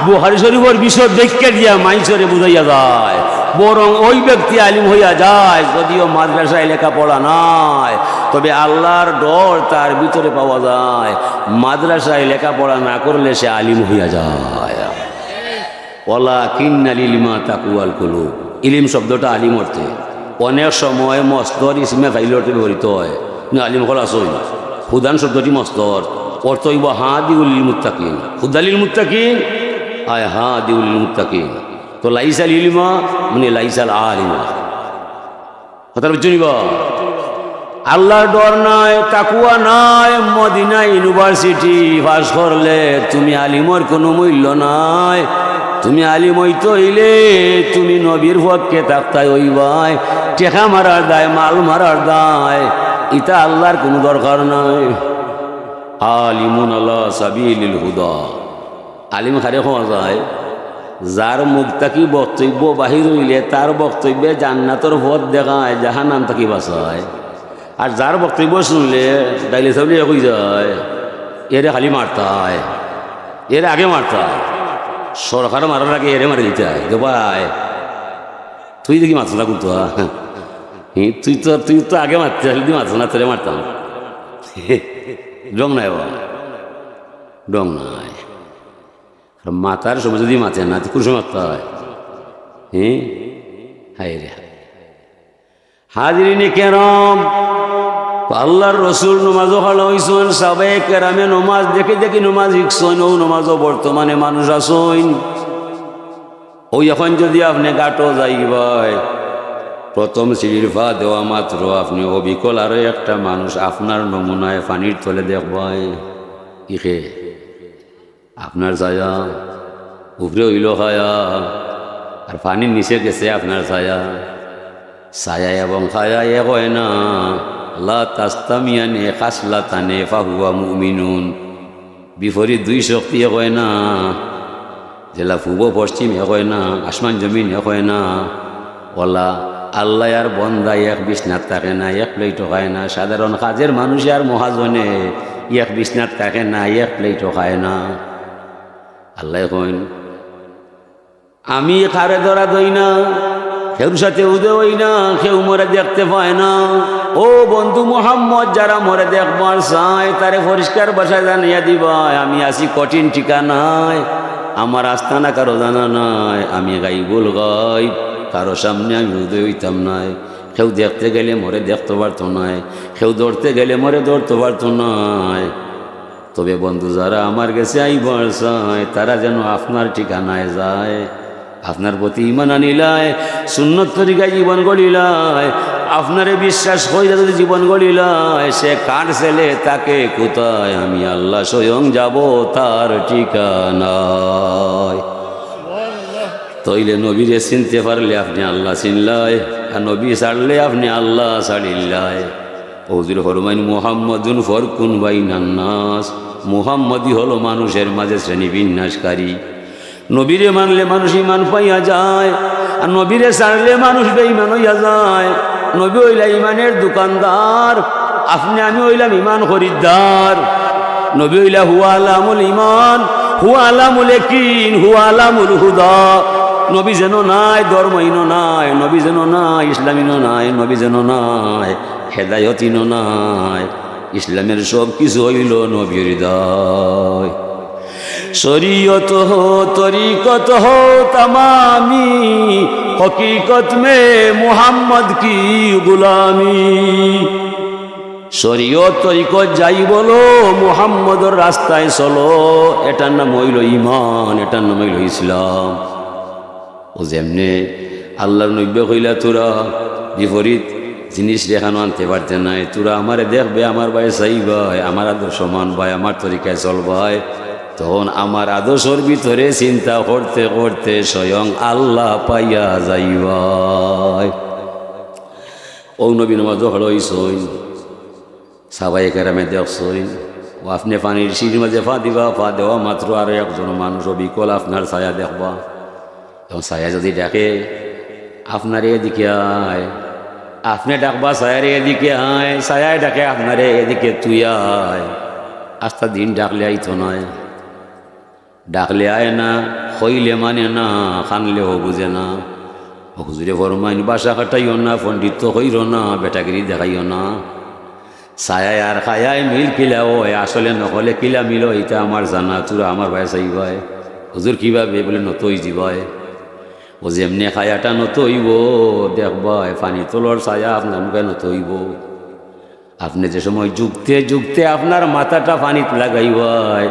বুখারী শরীফর বিশদ ব্যাখ্যা দিয়া মাইনষরে বুঝাইয়া যায়। বরং ওই ব্যক্তি আলিম হইয়া যায়, যদিও মাদ্রাসায় লেখাপড়া নাই, তবে আল্লার ডর তার ভিতরে পাওয়া যায়। মাদ্রাসায় লেখাপড়া না করলে সে আলিম হইয়া যায়। ওয়ালাকিন্নাল ইলমা তাকওয়াল কুলুব। ইলিম শব্দটা আলিম অর্থে অনেক সময় মসদর ইসমে ফাইল অর্থে ব্যবহৃত হয়। কিন্তু আলিম অকল আছইন। হুদান শব্দটি মসদর, অর্থ অইবো হাদিউল লিল মুত্তাকিন। হুদাল লিল মুত্তাকিন, আয় হাদিউল লিল মুত্তাকিন। তো লাইসাল ইলমা মানে লাইসাল আলিমা। কথা বুঝছো নি বা? আল্লার ডর নাই, তাকওয়া নাই, মদিনা ইউনিভার্সিটি পাস করলে তুমি আলিমর কুনু মূল্য নাই। তুমি আলিম অইতে অইলে তুমি নবীর পক্ষে থাকতায় অইবায়। টেকা মারার দায়, মাল মারার দায়, ইতা আল্লার কুনু দরকার নাই। আলিমুন আলা সাবিলিল হুদা। আলিম কারে কওয়া যায়? যার মুখ থাকি বক্তব্য বাহির অইলে তার বক্তব্যে জান্নাতর পথ দেখায়, জাহান্নাম থাকি বাঁচায়। আর যার বক্তব্য শুনলে ডাইলে চাউলে এক অই যায়, এরে খালি মারতায়, এরে আগে মারতায়, সরকার মারার আগে এরে মারি দিতায়। দেখবায়, তুই দেখি মাতস না কুন্তা, হি, তুই তো, তুই তো আগে মারতে আসলে তুই মাতস না, তোরে মারতাম। ঢং নাই বা, ঢং নাই। আর মাতার সময় যদি মাতে না, তো কুন সময় মাততায়? হ্যাঁ, হায় রে হায়। হাজিরিনে কেরাম, আল্লার রসুল নমাজো খাড়া অইছইন, সাহাবায়ে কেরামে নমাজ দেখি দেখি নমাজ শিখছইন, অউ নমাজো বর্তমানে মানুষ আছইন। অউ অখন যুদি আপনে ঘাটো যাইবায়, প্রথম সিঁড়ির ফা দেওয়া মাত্র আপনে অবিকল আরো একটা মানুষ আপনার নমুনায় পানির তলে দেখবায়। ইখে আপনার ছায়া, উপরে অইলো কায়া, আর পানির নিচে গেছে আপনার ছায়া। ছায়া এবং কায়া এক অয় না। লা তাস্তামিয়ানে খাসলাতানে ফাহুয়া মুমিনুন। বিপরীত দুই শক্তি এক অয় না। যেলা পূব পশ্চিম এক অয় না, আসমান জমিন এক অয় না। অলা আল্লায় আর বন্দায় এক বিছনাত থাকে না, এক প্লেটো খায় না। সাধারণ কাজের মানুষে আর মহাজনে এক বিছনাত থাকে না, এক প্লেটো খায় না। আল্লায় কইন, আমি কারে ধরা দই না, কেউর সাথে উদে অই না, কেউ মোরে দেখতে পায় না। ও বন্ধু মুহাম্মদ, যারা মোরে দেখবার চায়, তারে পরিষ্কার ভাষায় জানাইয়া দিবায়, আমি আছি কঠিন ঠিকানায়, আমার আস্তানা কারো জানা নাই, আমি গাইবুল গাইব, কারো সামনে আমি উদে অইতাম নায়। কেউ দেখতে গেলে মোরে দেখতে পারতো নায়, কেউ ধরতে গেলে মোরে ধরতে পারতো নায়। তবে বন্ধু, যারা আমার গেছে আইবার চায়, তারা যেন আপনার ঠিকানায় যায়, আপনার প্রতি ঈমান আনিলায়, সুন্নত তরিকায় জীবন গড়িলায়, আপনারে বিশ্বাস কইরা যুদি জীবন গড়িলায়, সে কার ছেলে, তাকে কোথায়, আমি আল্লাহ স্বয়ং যাব তার ঠিকানায়। তইলে নবীরে চিনতে পারলে আপনে আল্লাহ চিনলায়, আর নবী ছাড়লে আপনে আল্লাহ ছাড়িলায়। হুজুরে ফরমাইন, "মুহাম্মাদুন ফারকুন বাইনান নাস।" মুহাম্মদই হলো মানুষের মাঝে শ্রেণী বিন্যাসকারী। নবীরে মানলে মানুষ ঈমান পাইয়া যায়, আর নবীরে ছাড়লে মানুষ বেঈমান অইয়া যায়। নবী অইলা ঈমানের দোকানদার, আপনে আমি অইলাম ঈমান খরিদ্দার। নবী অইলা হুয়া আলামুল ঈমান, হুয়া আলামুল ইয়াকিন, হুয়া আলামুল হুদা। নবী যেন নাই, ধর্ম ইনো নাই, নবী যেন নাই, ইসলাম ইনো নাই, নবী যেন নাই, হেদায়ত ইনো নাই। ইসলামের সব কিছু অইলো নবীর দায়। শরীয়ত হো, তরিকত হো তামামি, হকিকত মে মুহাম্মদ কি গুলামি। শরীয়ত তরিকত যাই বলো, মুহাম্মদর রাস্তায় চলো, এটার নাম অইলো ঈমান, এটার নাম অইলো ইসলাম। ও যেমনে আল্লাহর নবীয়ে কইলা, "তোরা বিপরীত জিনিস রেখানো আনতে পারতে নাই, তোরা আমারে দেখবে, আমার বায় চাইবায়, আমার আদর্শ মানবায়, আমার তরিকায় চলবায়, তখন আমার আদর্শর ভিতরে চিন্তা করতে করতে স্বয়ং আল্লাহ পাইয়া যাইবায়।" ও নবী নামাজো খাড়া অইছইন, সাহাবায়ে কেরামে দেখছইন, ও আপনে পানির সিঁড়ির মাঝে পা দিবা, পা দেওয়া মাত্র আরো একজন মানুষ অবিকল আপনার ছায়া দেখবা। তখন ছায়া যুদি ডাকে, "আপনারে এদিকে আয়", আপনে ডাকবা, "ছায়ারে এদিকে আয়", ছায়ায় ডাকে, "আপনারে এদিকে তুই আয়।" আস্তা দিন ডাকলে আইতো নায়। ডাকলে আয় না, কইলে মানে না, কানলেও বুঝে না। হুজুরে ফরমাইন, ভাষা খাটাইও না, পণ্ডিত্ব কইরো না, বেটাগিরি দেখাইও না। ছায়ায় আর কায়ায় মিল কিলা অয়, আসলে নকলে কিলা মিল অয়, ইতা আমার জানা, তোরা আমার বায় চাইবায়। হুজুর কিভাবে? বলে, নত অইযিবায়। ও যেমনে কায়াটা নত অইবো, দেখবায় পানির তলর ছায়া আপনার মুখে নত অইবো। আপনে যে সময় যুগতে যুগতে আপনার মাথাটা পানিত লাগাইবায়,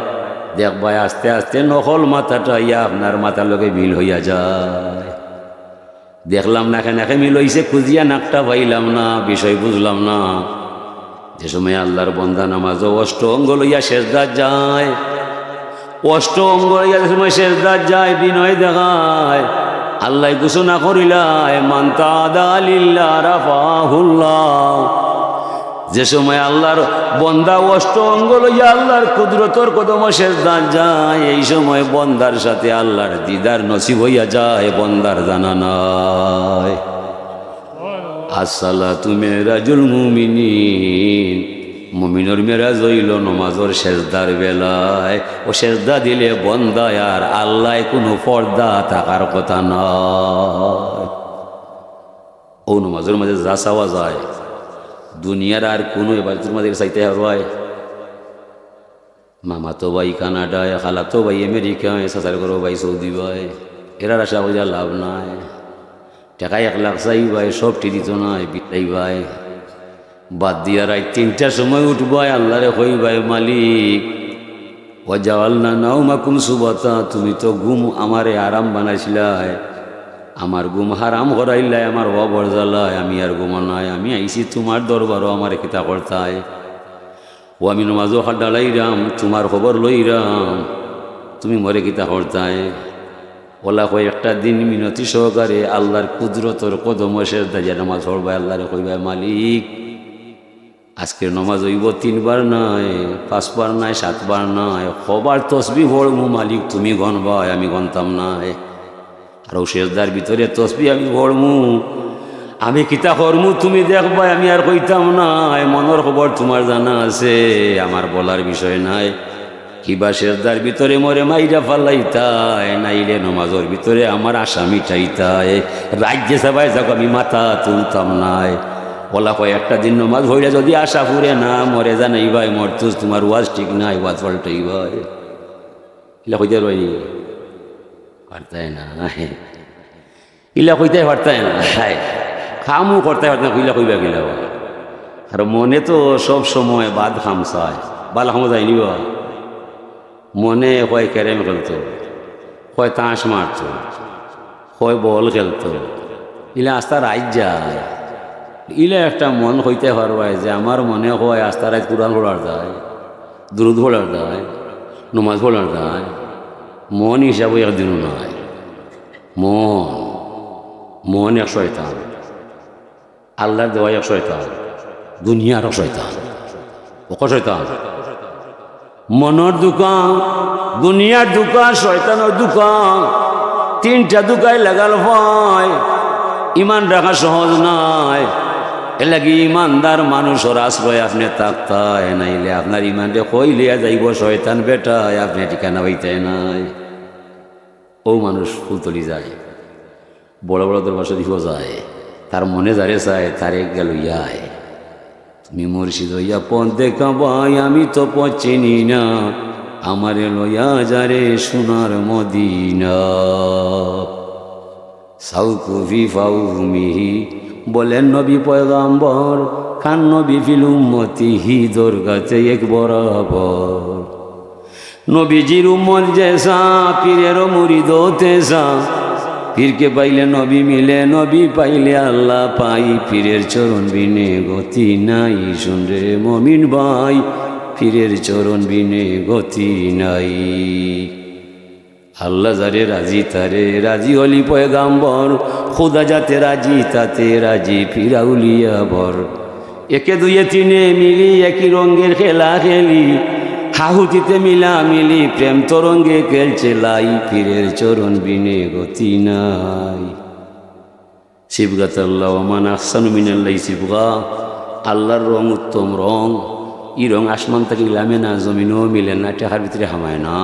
দেখবায় আস্তে আস্তে নকল মাথাটা ইয়া আপনার মাথার লগে মিল অইয়া যায়। দেখলাম না কেনে, কেনে মিল অইছে, খুঁজিয়া নাকটা পাইলাম না, বিষয় বুঝলাম না। যে সময় আল্লাহর বন্দা নামাজো অষ্ট অঙ্গ লইয়া সেজদাত যায়, অষ্ট অঙ্গ লইয়া যে সময় সেজদাত যায়, বিনয় দেখায়, আল্লায় ঘোষণা করিলায়, "মান তাআদা লিল্লাহ রাফাহুল্লাহ।" যে সময় আল্লাহর বন্দা অষ্ট অঙ্গ লইয়া আল্লাহর কুদরতর কদমো সেজদাত যায়, এই সময় বন্দার সাথে আল্লাহর দিদার নসিব অইয়া যায়, বন্দার জানা নাই। আসসালাতু মেরাজুল মুমিনিন, মুমিনর মেরাজ অইলো নমাজর সেজদার বেলায়। ও সেজদা দিলে বন্দায় আর আল্লায় কুনু পর্দা থাকার কথা নায়। ও নমাজর মাঝে যা চাওয়া যায়, দুনিয়ার আর কুনু ইবাদতর মাঝে চাইতে পারবায়? মামাতো ভাই কানাডায়, খালাতো ভাই আমেরিকায়, চাচার ঘরো ভাই সৌদি ভাই, এরার আশা করিয়া লাভ নাই। টেকা এক লাখ চাইবায়, সবটি দিতো নায়, বিলাইবায়। বাদ দিয়া রাইত তিনটার সময় উঠবায়, আল্লারে কইবায়, "মালিক, ওয়াজাআলনা নাওমাকুম সুবাতা, তুমি তো ঘুম আমারে আরাম বানাইছিলায়, আমার ঘুম হারাম করাইলায়, আমার অবর জ্বালায়, আমি আর ঘুমাইতাম নায়, আমি আইছি তুমার দরবারো, আমারে কিতা করতায়? ও আমি নমাজো হাত ডালাইরাম, তুমার খবর লইরাম, তুমি মরে কিতা করতায়? অলা কয় একটা দিন মিনতি সহকারে আল্লার কুদরতর কদমো সেজদা দিয়া নমাজ পড়বায়, আল্লারে কইবায়, মালিক, আজকের নমাজ অইবো তিনবার নায়, পাঁচবার নায়, সাতবার নায়, কয়বার তসবি পড়মু মালিক তুমি গণবায়, আমি গণতাম নায়। আর অউ সেজদার ভিতরে তসবি আমি পড়মু, আমি কিতা করমু তুমি দেখবায়, আমি আর কইতাম নায়, মনর খবর তুমার জানা আছে, আমার বলার বিষয় নায়। কিবা সেজদার ভিতরে মরে মাইরা ফালাইতায়, নাইলে নমাজর ভিতরে আমার আশা মিটাইতায়। রাইত যে চাবায় যাউক, আমি মাথা তুলতাম নায়। অলা কয় একটা দিন নমাজ পড়িয়া যদি আশা পুরে না, মরে জানাইবায়, মরতুস তুমার ওয়াজ ঠিক নায়, ওয়াজ পাল্টাইবায়। ইলা কইতায় পারবায়নি? পারতায় না। ইলা কইতায় পারতায় না। হায়, কামও করতায় পারতায় না, ইলা কইবা কিলা বা? আর মনে তো সব সময় বাদ কাম চায়, বালা কামো যায়নি বা। মনে কয় ক্যারেম খেলতো, কয় তাস মারতো, কয় বল খেলতো, ইলা আস্তা রাইত যায়। ইলা একটা মন কইতায় পারবায় যে আমার মনে কয় আস্তা রাইত কুরআন পড়ার যায়, দুরুদ পড়ার যায়, নমাজ পড়ার যায়, মন হিসাবে একদিনও নায়। মন, মন এক শয়তান। আল্লার দেওয়া এক শয়তান, দুনিয়ার এক শয়তান, অক শয়তান। মনর ধুকা, দুনিয়ার ধুকা, শয়তানর ধুকা, তিনটা ধুকায় লাগাল পায়। ইমান রাখা সহজ নায়। এরলাগি ইমানদার মানুষর আশ্রয় আপনে থাকতায়, নাইলে আপনার ইমানরে কই লইয়া যাইবো শয়তান বেটায়, আপনে ঠিকানা পাইতায় নায়। অউ মানুষ ফুলতলি যায়, বড় বড় দরবার শরীফও যায়, তার মনে যারে চায়, তারে গিয়া লইয়া আয়। তুমি মুর্শিদ অইয়া পথ দেখাবায়, আমি তো পথ চিনি না, আমারে লইয়া যারে সোনার মদিনা। সাউকুফি ফাউমিহি, বলেন নবী পয়গাম্বর, খান নবী ফিল উম্মতিহি, দরগাতে এক বরাবর। নবীজির উম্মত যেসা, পীরেরও মুরিদ তেসা। পীরকে পাইলে নবী মিলে, নবী পাইলে আল্লাহ পাই। পীরের চরণ বিনে গতি নাই, শুন রে মমিন ভাই, পীরের চরণ বিনে গতি নাই। আল্লাহ যারে রাজি তারে রাজি অলি পয়গাম্বর, খুদা যাতে রাজি তাতে রাজি পীর আউলিয়া বর। একে দুইয়ে তিনে মিলি একই রঙের খেলা খেলি, হাহুতিতে মিলা মিলি প্রেম তরঙ্গে খেলছে লাই, পীরের চরণ বিনে গতি নাই। সিবগাতাল্লাহ, ওয়া মান আহসানু মিনাল্লাহি সিবগা। আল্লার রং উত্তম রং। ই রং আসমান থাকি লামে না, জমিনও মিলে না, টেকার ভিতরে হামায় না।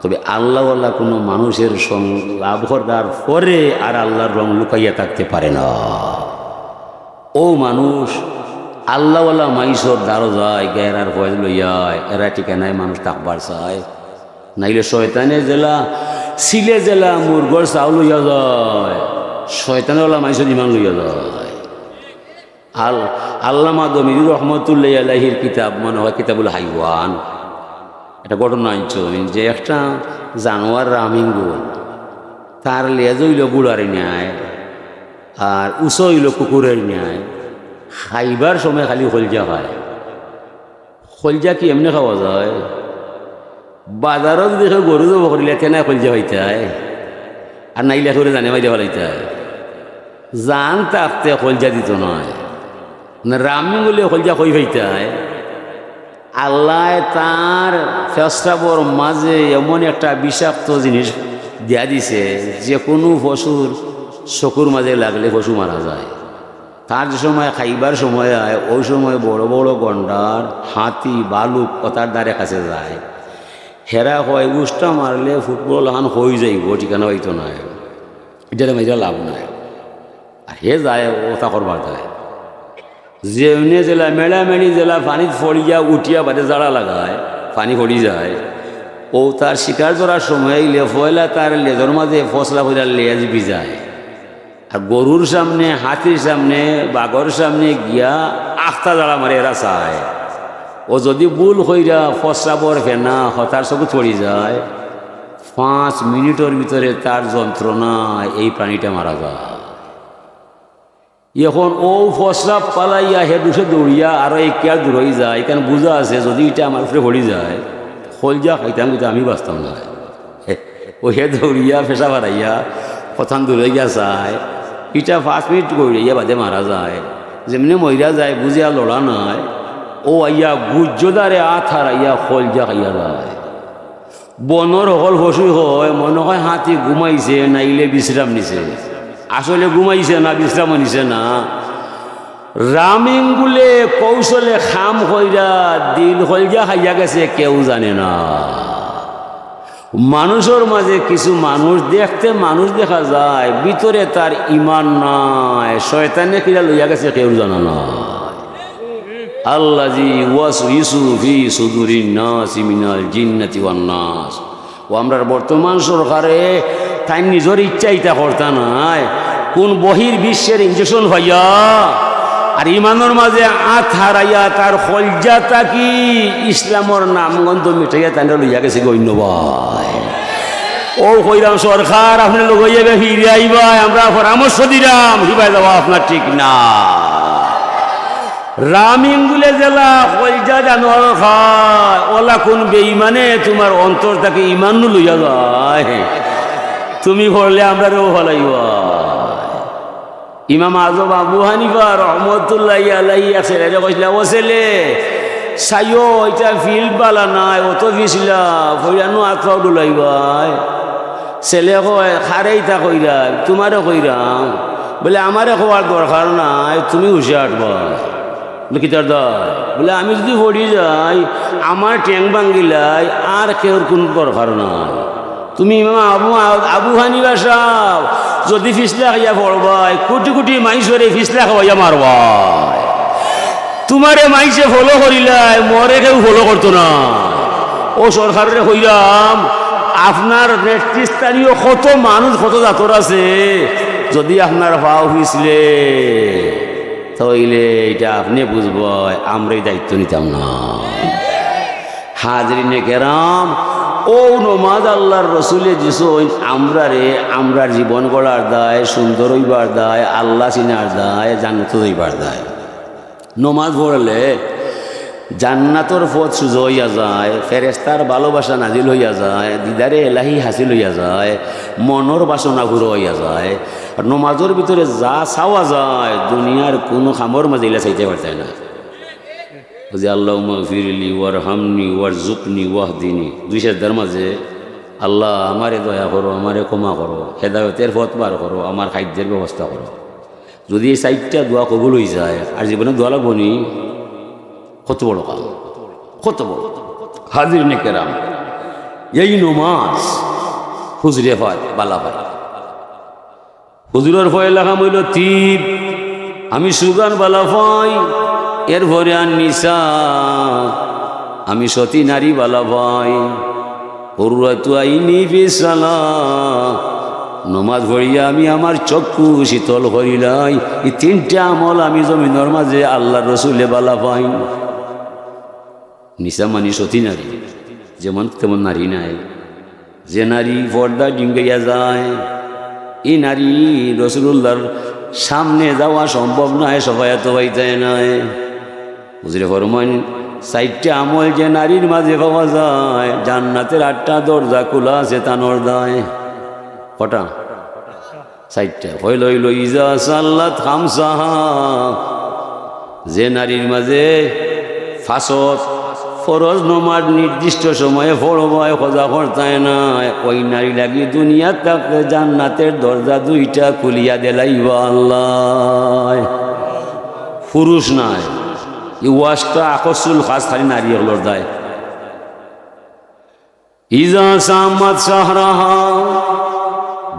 তবে আল্লাওয়ালা কুনু মানুষের সঙ্গ লাভ করার পরে আর আল্লার রং লুকাইয়া থাকতে পারে না। অউ মানুষ আল্লাওয়ালা মাইনষর দ্বারো যায়, গেরার ফয়েজ লইয়া আয়, এরা ঠিকানায় মানুষ থাকবার চায়। নাইলে শয়তানে যেলা, সিলে যেলা মুরগর চাউল লইয়া যায়, শয়তানে অলা মাইনষর ইমান লইয়া যায়। আল-, আল্লামা দমিরি রহমতুল্লাহি আলাইহির কিতাব, মনে হয় কিতাবুল হাইওয়ান, একটা ঘটনা আনছইন যে একটা জানোয়ার রামিঙ্গল, তার লেজ অইলো ঘুড়ার ন্যায়, আর উঁচা অইলো কুকুরর ন্যায়, খাইবার সময় খালি কলিজা খায়। কলিজা কি এমনে খাওয়া যায়? বাজারো যদি কেউ গরু জবো করিলে, তেনে কলিজা পাইতায়, আর নাইলে কেউরে জানে মাইরা ফালাইতায়। জান থাকতে কলিজা দিতো নায়, না রামিঙ্গলে কলিজা কই পাইতায়? আল্লায় তার পেশাবর মাঝে এমন একটা বিষাক্ত জিনিস দিয়া দিছে, যে কুনু পশুর চকুর মাঝে লাগলে পশু মারা যায়। তার যে সময় খাইবার সময় আয়, অউ সময় বড় বড় গন্ডার, হাতি, ভালুক অতার দ্বারে কাছে যায়। হেরা কয়, উষ্টা মারলে ফুটবল লাখান অই যাইবো, ঠিকানা পাইতো নায়, ইটারে মাইরা লাভ নাই। আর হে যায়, অতা করবার যায়। যেমনে যেলা মেড়ামেড়ি যেলা পানিত পড়িয়া উঠিয়া বাদে ঝাড়া লাগায়, পানি পড়ি যায়, অউ তার শিকার ধরার সময় আইলে পয়লা তার লেজর মাঝে ফসলা করিয়া লেজ ভিজায়। আর গরুর সামনে, হাতির সামনে, বাঘর সামনে গিয়া আখতা ঝাড়া মারে, এরা চায়। অউ যদি ভুল কইরা ফসলাবর ফেনা হতার চকুত পড়ি যায়, পাঁচ মিনিটর ভিতরে তার যন্ত্রণায় এই প্রাণীটা মারা যায়। এখন অউ প্রস্রাব ফালাইয়া হে দুষে দৌড়িয়া আরো এক কিয়ার দূর অই যায়, কারণ বুঝা আছে যদি ইটা আমার উপরে পড়ি যায়, কইলজা খাইতাম কিন্তু আমি বাঁচতাম নায়। অউ হে দৌড়িয়া পেশাব ফালাইয়া কতখান দূর অইগিয়া চায়, ইটা পাঁচ মিনিট দৌড়াইয়া বাদে মারা যায়, যেমনে মইরা যায় বুঝিয়া লড়া নাই, অউ আইয়া গুজ্জদারে আত হারাইয়া কইলজা খাইয়া যায়। বনর হকল পশু কয়, মনো কয় হাতি ঘুমাইছে, নাইলে বিশ্রাম নিছে। আসলে ঘুমাইছে না, বিশ্রামও নিছে না। রামিঙ্গুলে কৌশলে কাম কইরা দিল কইলজা খাইয়া গেছে, কেউ জানে না। মানুষর মাঝে কিছু মানুষ দেখতে মানুষ দেখা যায়, ভিতরে তার ইমান নাই, শয়তানে কিলা লইয়া গেছে কেউ জানে না। আল্লাযী ইউওয়াসউইসু ফী সুদূরিন নাসি মিনাল জিন্নাতি ওয়ান নাস। অউ আমরার বর্তমান সরকারে তাইন নিজর ইচ্ছা ইতা করতা নায়, কুন বহির বিশ্বের injection পাইয়া আর ইমানর মাঝে আত হারাইয়া তার কইলজা থাকি ইসলামর নামগন্ধ মিটাইয়া তাইনরে লইয়া গেছে গো অইন্য বায়। অউ কইরাম সরকার, আপনে লগে অইয়া ফিরি আইবায়, আমরা পরামর্শ দিরাম, হিবায় যাওয়া আপনার ঠিক না। রামিঙ্গুলে যেলা কইলজা জানোয়ার খায়, অউলা কুন বেইমানে তুমার অন্তর থাকি ইমান নু লইয়া যায়। তুমি পড়লে আমরারেও ফালাইবায়। ইমাম আজম আবু হানিফা রহমতুল্লাহি আলাইহি এক ছেলেরে কইছলা, "ও ছেলে, চাইও, ইটা field বালা নায়, অত পিছলা, পইড়া নু আত পাও ডুলাইবায়।" ছেলে কয়, "কারে ইতা কইরায়?" "তুমারে কইরাম।" বলে, "আমারে কওয়ার দরকার নাই, তুমি হুশে আটবায়।" বলে, "কিতার দায়?" বলে, "আমি যুদি পড়ি যাই, আমার ঠ্যাং ভাঙ্গিলাই, আর কেউর কুনু দরকার নাই।" তুমি ইমাম আবু, আবু হানিফা সাব, যুদি পিছলা খাইয়া পড়বায়, কুটি কুটি মাইনষরে পিছলা খাওয়াইয়া মারবায়। তুমারে মাইনষে follow করিলায়, মোরে কেউ follow করতো না। অউ সরকাররে কইরাম, আপনার নেতৃস্থানীয় কত মানুষ, কত জাতর আছে, যুদি আপনার পাও পিছলে, তাইলে ইটা আপনে বুঝবায়, আমরা ই দায়িত্ব নিতাম না। হাজিরিনে কেরাম, অউ নমাজ আল্লার রসুলে দিছইন আমরারে, আমরার জীবন গড়ার দায়, সুন্দর অইবার দায়, আল্লা চিনার দায়, জান্নাতো যাইবার দায়। নমাজ পড়লে জান্নাতর পথ সুজা অইয়া যায়, ফেরেশতার ভালোবাসা নাজিল অইয়া যায়, দিদারে এলাহি হাসিল অইয়া যায়, মনর বাসনা পুরা অইয়া যায়। আর নমাজর ভিতরে যা চাওয়া যায়, দুনিয়ার কুনু কামর মাঝে ইলা চাইতে পারতায় না। বুঝি, "আল্লাহুম্মাগফিরলি ওয়ারহামনি ওয়ারজুকনি ওয়াহদিনি।" দুই সেজদার মাঝে, "আল্লা, আমারে দয়া করো, আমারে ক্ষমা করো, হেদায়তের পথ বার করো, আমার খাইদ্যের ব্যবস্থা করো।" যুদি এই চাইরটা দোয়া কবুল অই যায়, আর জীবনে দোয়া লাগবো নি? কত বড় কাম, কত বড়। হাজিরিনে কেরাম, এই নমাজ হুজুরে পায়, বালা পায়। হুজুরর পয়লা কাম অইলো তিব, আমি সুগান বালা পাই, এরপরে আর নিসা, আমি সতী নারী বালা পাই। কুররাতু আইনি ফিস সালাহ, নমাজ পড়িয়া আমি আমার চক্ষু শীতল করিলাই। ই তিনটা আমল আমি জমিনর মাঝে আল্লার রসুলে বালা পাইন। নিসা মানি সতী নারী, যেমন তেমন নারী নায়। যে নারী পর্দা ডিঙ্গাইয়া যায়, ই নারী রসুলুল্লার সামনে যাওয়া সম্ভব নায়, সফায়াত পাইতায় নায়। হুজুরে ফরমাইন, চাইরটা আমল যে নারীর মাঝে পাওয়া যায়, জান্নাতের আটটা দরজা খোলা আছে তানর দায়। কটা? চাইরটা। পয়লা অইলো, ইজা সাল্লাত খামসাহা, যে নারীর মাঝে পাঁচ ওয়াক্ত ফরজ নমাজ নির্দিষ্ট সময়ে পড়বায়, কাজা করতায় নায়, ওই নারী লাগি দুনিয়াত থাকতে জান্নাতের দরজা দুইটা খুলিয়া দিলাইবা আল্লায়। পুরুষ নায়। ই ওয়াজটা আখসুল খাস খালি নারী অকলর দায়। ইজা সামাত শাহরাহা,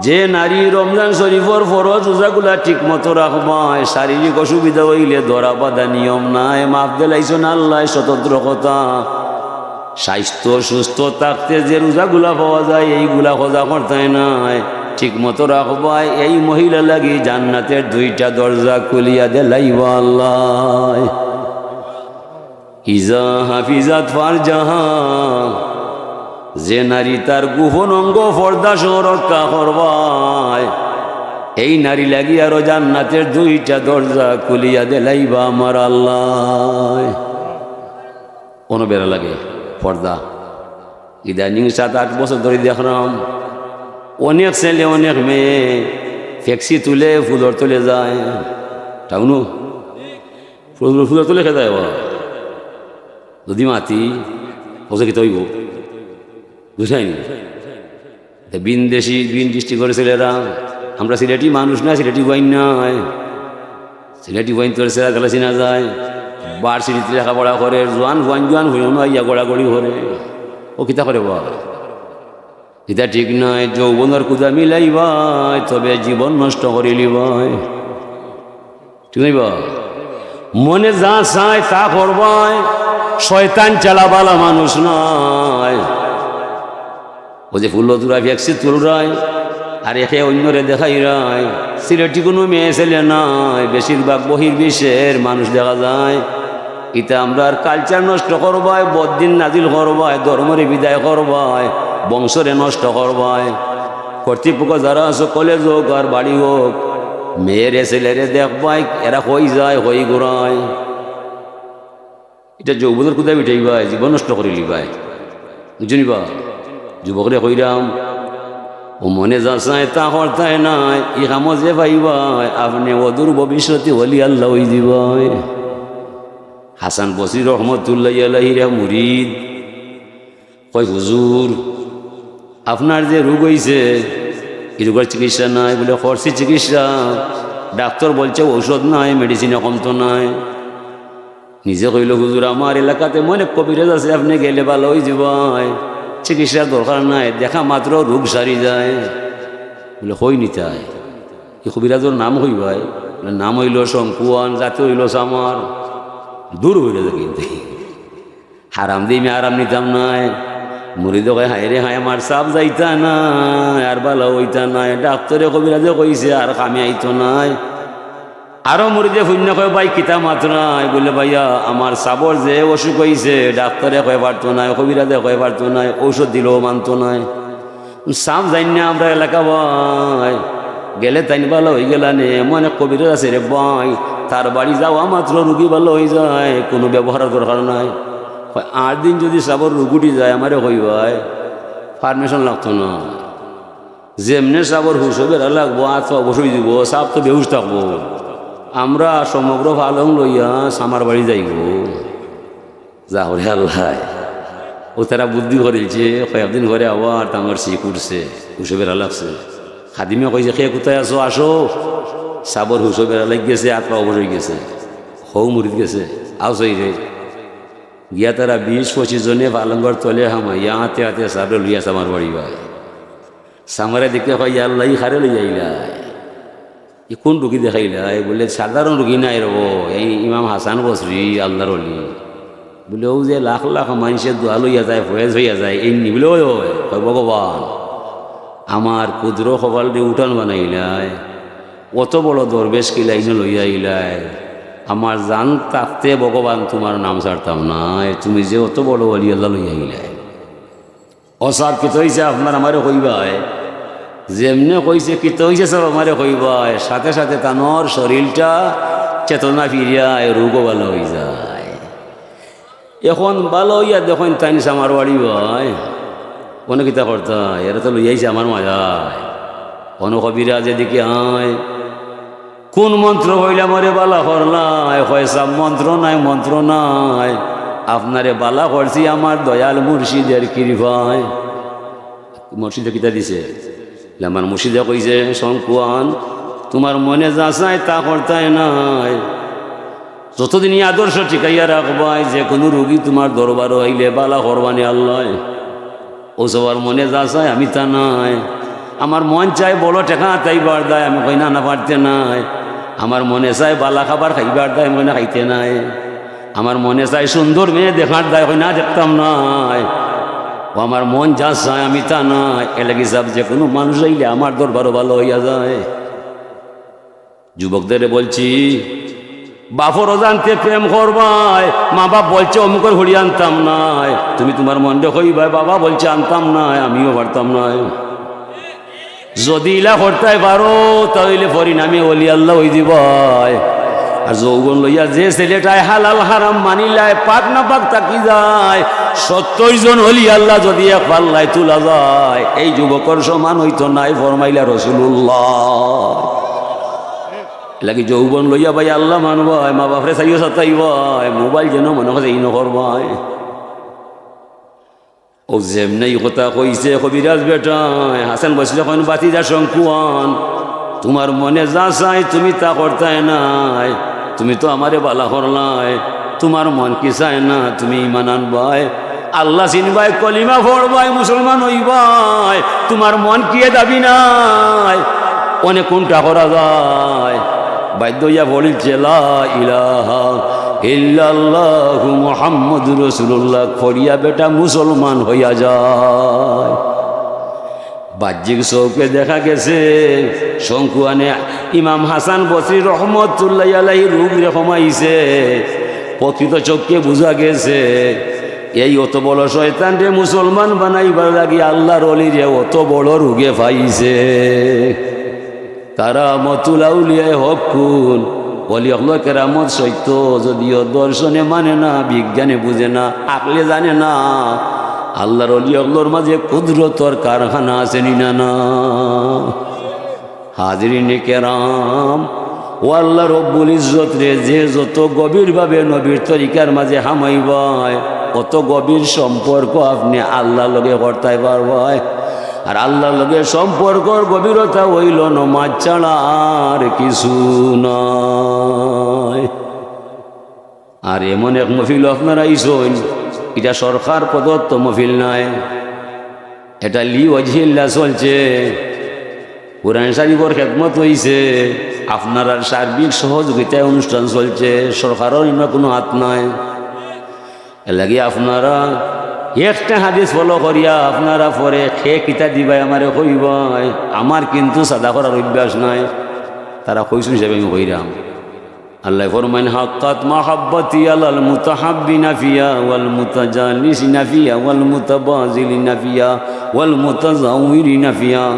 যে নারী রমজান শরীফর ফরজ রোজাগুলা ঠিক মতো রাখবায়, শারীরিক অসুবিধা অইলে ধরা বাঁধা নিয়ম নাই, মাফ দিলাইছইন আল্লায় স্বতন্ত্র কথা। স্বাস্থ্য সুস্থ থাকতে যে রোজাগুলা পাওয়া যায়, এইগুলা কাজা করতায় নায়, ঠিক মতো রাখবায়, এই মহিলা লাগি জান্নাতের দুইটা দরজা খুলিয়া দিলাইবা আল্লায়। ইজা হাফিজাত ফারজাহা, যে নারী তার গোপন অঙ্গ পর্দা সহ রক্ষা করবায়, এই নারী লাগি আরো জান্নাতের দুইটা দরজা খুলিয়া দিলাইবা আমার আল্লাহ। অনো বেড়া লাগে পর্দা। ইদানিং সাত আট বছর ধরি দেখরাম, অনেক ছেলে অনেক মেয়ে ফেক্সি তুলে ফুলর তলে যায়। টাউনো ফুল, ফুলর তলে খেদায় বা যদি মাতি, বুঝে কিতা অইবো? বুঝাইনি? তে বিন দেশি, বিন ডিস্ট্রিক্টর ছেলেরা, আমরা সিলেটি মানুষ না, সিলেটি ফুয়াইন নায়। সিলেটি ফুয়াইন তোর ছেলেরা গেলে চিনা যায়। ভার্সিটিত লেখাপড়া করে, জোয়ান ফুয়াইন, জোয়ান ফুয়াইন আইয়া গড়াগড়ি করে। ও কিতা করে বা? ইটা ঠিক নায়, যৌবনর কুদা মিলাইবায়, তবে জীবন নষ্ট করিলিবায়। ঠিক নায় বা? মনে যা চায় তা করবায়, শয়তান ছাড়া বালা মানুষ নায়। ও যে ফুলর তুরা ফেক্সি তুলরায়, আর একে অইন্যরে দেখাইরায়, সিলেটি কুনু মেয়ে ছেলে নায়, বেশিরভাগ বহির্বিশ্বের মানুষ দেখা যায়। ইতা আমরার কালচার নষ্ট করবায়, বদ্দিন নাজিল করবায়, ধর্মরে বিদায় করবায়, বংশরে নষ্ট করবায়। কর্তৃপক্ষ যারা আছো, কলেজ হোক আর বাড়ি হোক, মেয়েরে ছেলেরে দেখবায়, এরা কই যায়, কই ঘুরায়। ইটা যৌবনর কুদা মিটাইবায়, জীবন নষ্ট করিলিবায়। বুঝছনি বা? যুবকরে কইরাম, ও মনে যা চায় তা করতায় নায়, ই কামো যে পাইবায়, আপনে অদূর ভবিষ্যতে ওলি আল্লাহ অইযিবায়। হাসান বসরি রহমতুল্লাহি আলাইহির এক মুরিদ কয়, "হুজুর, আপনার যে রোগ অইছে, ই রোগর চিকিৎসা নাই।" বুলে, "করছি চিকিৎসা, ডাক্তর বলছে ঔষধ নাই, মেডিসিনে কমতো নায়।" নিজে কইলো, "হুজুর, আমার এলাকাতে মনে কবিরাজ আছে, আপনে গেলে ভালা অইযিবায়, চিকিৎসার দরকার নাই, দেখা মাত্র রোগ সারি যায়।" বুলে, "কই নিতায়?" ই কবিরাজর নাম কইবায়? বুলে, "নাম অইলো শঙ্কুয়ান, জাতি অইলো চামার।" দূর অইলো যে কিন্তু। হারাম দি আমি আরাম নিতাম নায়। মুরিদে কয়, "হায় রে হায়, আমার সাব যাইতা নায়, আর ভালা অইতা নায়। ডাক্তরে কবিরাজে কইছে, আর কামে আইতো নায়।" আরো মুরিদে হুনিয়া কয়, "ভাই, কিতা মাতরায়?" বুলে, "ভাইয়া, আমার সাবর যে অসুখ অইছে, ডাক্তরে কয় পারতো নায়, কবিরাজে কয় পারতো নায়, ঔষধ দিলেও মানতো নায়। সাব যাইন না আমরার এলাকা ভাই, গেলে তাইন ভালা অইগেলা নে, মনে কবিরাজ আছে রে ভাই, তার বাড়ি যাওয়া মাত্র রুগী ভালা অইযায়, কুনু ব্যবহারর দরকার নাই।" কয়, "আট দিন যুদি সাবর রোগ উঠি যায়, আমারে কইবায়, পারমিশন লাগতো না।" যেমনে সাবর হুশো বেড়া লাগবো, আত পাও বশ অইযিবো, সাব তো বেহুশ থাকবো। আমরা সমগ্র পালং লইয়া চামার বাড়ি যাইবো। যা ওরে আল্লাহ, ও তারা বুদ্ধি করিলছে, কয়েকদিন পরে আবার তামার শিক উঠছে, হুশো বেড়া লাগছে। খাদিমে কইছে, "কে কুথায় আছো? আসো।" সাবর হুশো বেড়া লাগি গেছে, আত পাও বশ অইগেছে। হউ মুরিদ গেছে, আও চাই রে। গিয়া তারা বিশ পঁচিশ জনে পালংর তলে হামাইয়া আতে আতে সাবরে লইয়া চামার বাড়ি বায়। চামারে দেখিয়া কয়, "ইয়া আল্লাহ, ই কারে লইয়া আইলায়? ই কুন রুগী দেখাইলায়?" বুলে, "সাধারণ রুগী নায় রে বা, এই ইমাম হাসান বসরি, আল্লাহর ওলি।" বুলে, "অউ যে লাখ লাখ মানষে দোয়া লইয়া যায়, ফয়েজ অইয়া যায়, এইন নি?" বুলে, "অয়, অয়।" কয়, "ভগবান, আমার ক্ষুদ্র কপালরে উঠান বানাইলায়, অত বড় দরবেশ কিলা ইনো লইয়া আইলায়? আমার জান থাকতে ভগবান তুমার নাম ছাড়তাম নায়, তুমি যে অত বড় ওলি আল্লাহ লইয়া আইলায়।" "ও সাব, কিতা অইছে আপনার, আমারে কইবায়?" যেমনে কইছে, "কিতা অইছে সাব, আমারে কইবায়?" সাথে সাথে তানর শরীলটা চেতনা ফিরিয়া আয়, রোগও ভালা অইযায়। এখন ভালা অইয়া দেখইন তাইন চামার বাড়ি বায়। অনো কিতা করতায়? এরা তো লইয়া আইছে আমার মাজায়। অনো কবিরাজ এদিকে আয়। "কুন মন্ত্র কইলা আমারে ভালা করলায়?" কয়, "সাব, মন্ত্র নাই, মন্ত্র নাই। আপনারে ভালা করছি আমার দয়াল মুর্শিদের কৃপায়।" মুর্শিদে কিতা দিছে? বুলে, "আমার মুর্শিদে কইছে, 'শঙ্কুয়ান, তুমার মনে যা চায় তা করতায় নায়। যতদিন ই আদর্শ টিকাইয়া রাখবায়, যে কুনু রুগী তুমার দরবারো আইলে ভালা করবানে আল্লায়।'" ও সাবর মনে যা চায় আমি তা নায়। "আমার মন চায় বড় টেকা আতাইবার দায়", আমি কই, "না, না, পারতে নায়।" "আমার মনে চায় ভালা খাবার খাইবার দায়", আমি কই, "না, খাইতে নায়।" "আমার মনে চায় সুন্দর মেয়ে দেখার দায়", কই, "না, দেখতাম নায়।" "ও আমার মন যা চায় আমি তা নায়।" এরলাগি সাব, যে কুনু মানুষ আইলে আমার দরবারো ভালা অইয়া যায়। যুবকদেরে বলছি, বাপর অজান্তে প্রেম করবায়, মা বাপ বলছে অমুকর হুড়ি আনতাম নায়, তুমি তুমার মনরে কইবায়, বাবা বলছে আনতাম নায়, আমিও পারতাম নায়। যদি ইলা করতায় পারো, তা অইলে পরিণামে অলি আল্লাহ অইযিবায়। আর যৌবন লইয়া যে ছেলেটায় হালাল হারাম মানিলায়, পাক না পাক থাকি যায়, সত্তইর জন অলি আল্লাহ যদি এক পাল্লায় তুলা যায়, এই যুবকর সমান অইতো নায়, ফরমাইলা রসুলুল্লাহ। এরলাগি যৌবন লইয়া ভাই আল্লাহ মানবায়, মা বাপরে চাইও সাতাইবায়, মোবাইল যেন মনো করছে ই নকরবায়। অউ যেমনে ই কথা কইছে কবিরাজ বেটায়, হাসান বসরি কইন, "ভাতিজা শঙ্কুয়ান, তুমার মনে যা চায় তুমি তা করতায় নায়, তুমি তো আমারে বালা করলায়, তুমার মন কি চায় না তুমি ইমান আনবায়?" আল্লাহ চিনবায়, কলিমা পড়বায়, মুসলমান অইবায়, তুমার মন কিয়ে দাবি নায়? অনে কুনটা করা যায়? বাধ্য অইয়া পড়িলছে, "লা ইলাহা ইল্লাল্লাহু মুহাম্মাদুর রাসূলুল্লাহ", পড়িয়া বেটা মুসলমান অইয়া যায়। বাহ্যিক চউখে দেখা গেছে, শঙ্কুয়ানে ইমাম হাসান বসরি রহমতুল্লাহি আলাইহির রুগরে কমাইছে। প্রকৃত চউখে বুঝা গেছে, এই অত বড় শয়তানরে মুসলমান বানাইবার লাগি আল্লার অলিরে অত বড় রুগে পাইছে। কারামাতুল আউলিয়ায়ে হাক্কুন, অলি অকলর কেরামত সত্য, যদিও দর্শনে মানে না, বিজ্ঞানে বুঝে না, আকলে জানে না। আল্লার অলি অকলর মাঝে কুদরতর কারখানা আছে নি না, না? হাজিরিনে কেরাম, ও আল্লাহ রব্বুল ইজ্জতরে যে যত গভীরভাবে নবীর তরিকার মাঝে হামাইবায়, অত গভীর সম্পর্ক আপনে আল্লার লগে করতায় পারবায়। আর আল্লার লগে সম্পর্কর গভীরতা অইলো নমাজ ছাড়া আর কিছু নায়। আর এমন এক মহফিল আপনারা আইছইন, ইটা সরকার প্রদত্ত মহফিল নায়, এটা লি ওয়াজহিল্লাহ চলছে, কোরআন শরীফর খেদমত অইছে, আপনারার সার্বিক সহযোগিতায় অনুষ্ঠান চলছে, সরকারর ইনো কুনু হাত নাই। এরলাগি আপনারা একটা হাদিস follow করিয়া আপনারা পরে কে কিতা দিবায় আমারে কইবায়, আমার কিন্তু সাদা করার অভ্যাস নাই। তারা কইছইন হিসাবে আমি কইরাম। আল্লায় ফরমাইন, "হাক্কাত মাহাব্বাতি আলাল মুতাহাব্বিনা ফিয়া ওয়াল মুতাজালিসিনা ফিয়া ওয়াল মুতাবাজিলিনা ফিয়া ওয়াল মুতাজাওয়িরিনা ফিয়া।"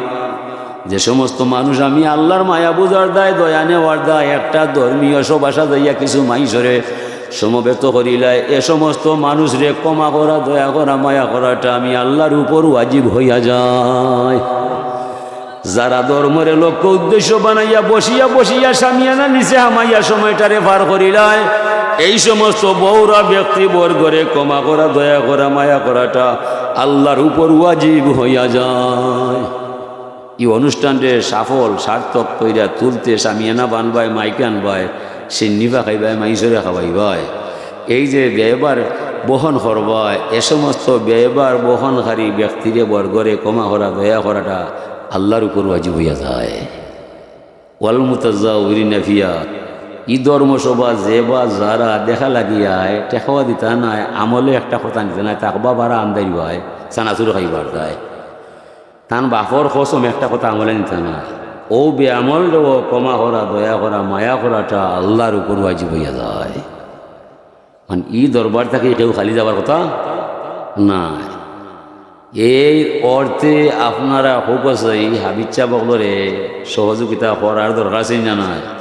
যে সমস্ত মানুষ আমি আল্লার মায়া বুঝার দায়, দয়া নেওয়ার দায়, একটা ধর্মীয় সভা সাজাইয়া কিছু মাইনষরে সমবেত করিলায়, এ সমস্ত মানুষরে ক্ষমা করা, দয়া করা, মায়া করাটা আমি আল্লার উপর ওয়াজিব অইয়া যায়। যারা ধর্মরে লক্ষ্য উদ্দেশ্য বানাইয়া বসিয়া বসিয়া শামিয়ানা নিচে হামাইয়া সময়টারে পার করিলায়, এই সমস্ত বউরা ব্যক্তিবর্গরে ক্ষমা করা, দয়া করা, মায়া করাটা আল্লার উপর ওয়াজিব অইয়া যায়। ই অনুষ্ঠানরে সফল সার্থক কইরা তুলতে শামিয়ানা বানবায়, মাইক আনবায়, সিন্নি পাকাইবায়, মাইনষরে খাওয়াইবায়, এই যে ব্যয়ভার বহন করবায়, এ সমস্ত ব্যয়ভার বহনকারী ব্যক্তিরে বর্গরে ক্ষমা করা, দয়া করাটা আল্লার উপর ওয়াজিব অইয়া যায়। ওয়াল মুতাজাওয়িরিনা ফিয়া, ই ধর্মসভা যে বা যারা দেখা লাগিয়ায়, টেকাও দিতা নায়, আমলে একটা কথা নিতা নায়, তাকবা বারা আন্দাইর বায়, চানাচুর খাইবার যায়। তান বাপর কসম একটা কথা আমলে নিতা নায়। অউ বেআমলরেও ক্ষমা করা, দয়া করা, মায়া করাটা আল্লার উপর ওয়াজিব অইয়া যায়। মানে ই দরবার থাকি কেউ খালি যাবার কথা নায়। এই অর্থে আপনারা হকলসে হাফিজ সাব অকলরে সহযোগিতা করার দরকার আছে না নাই?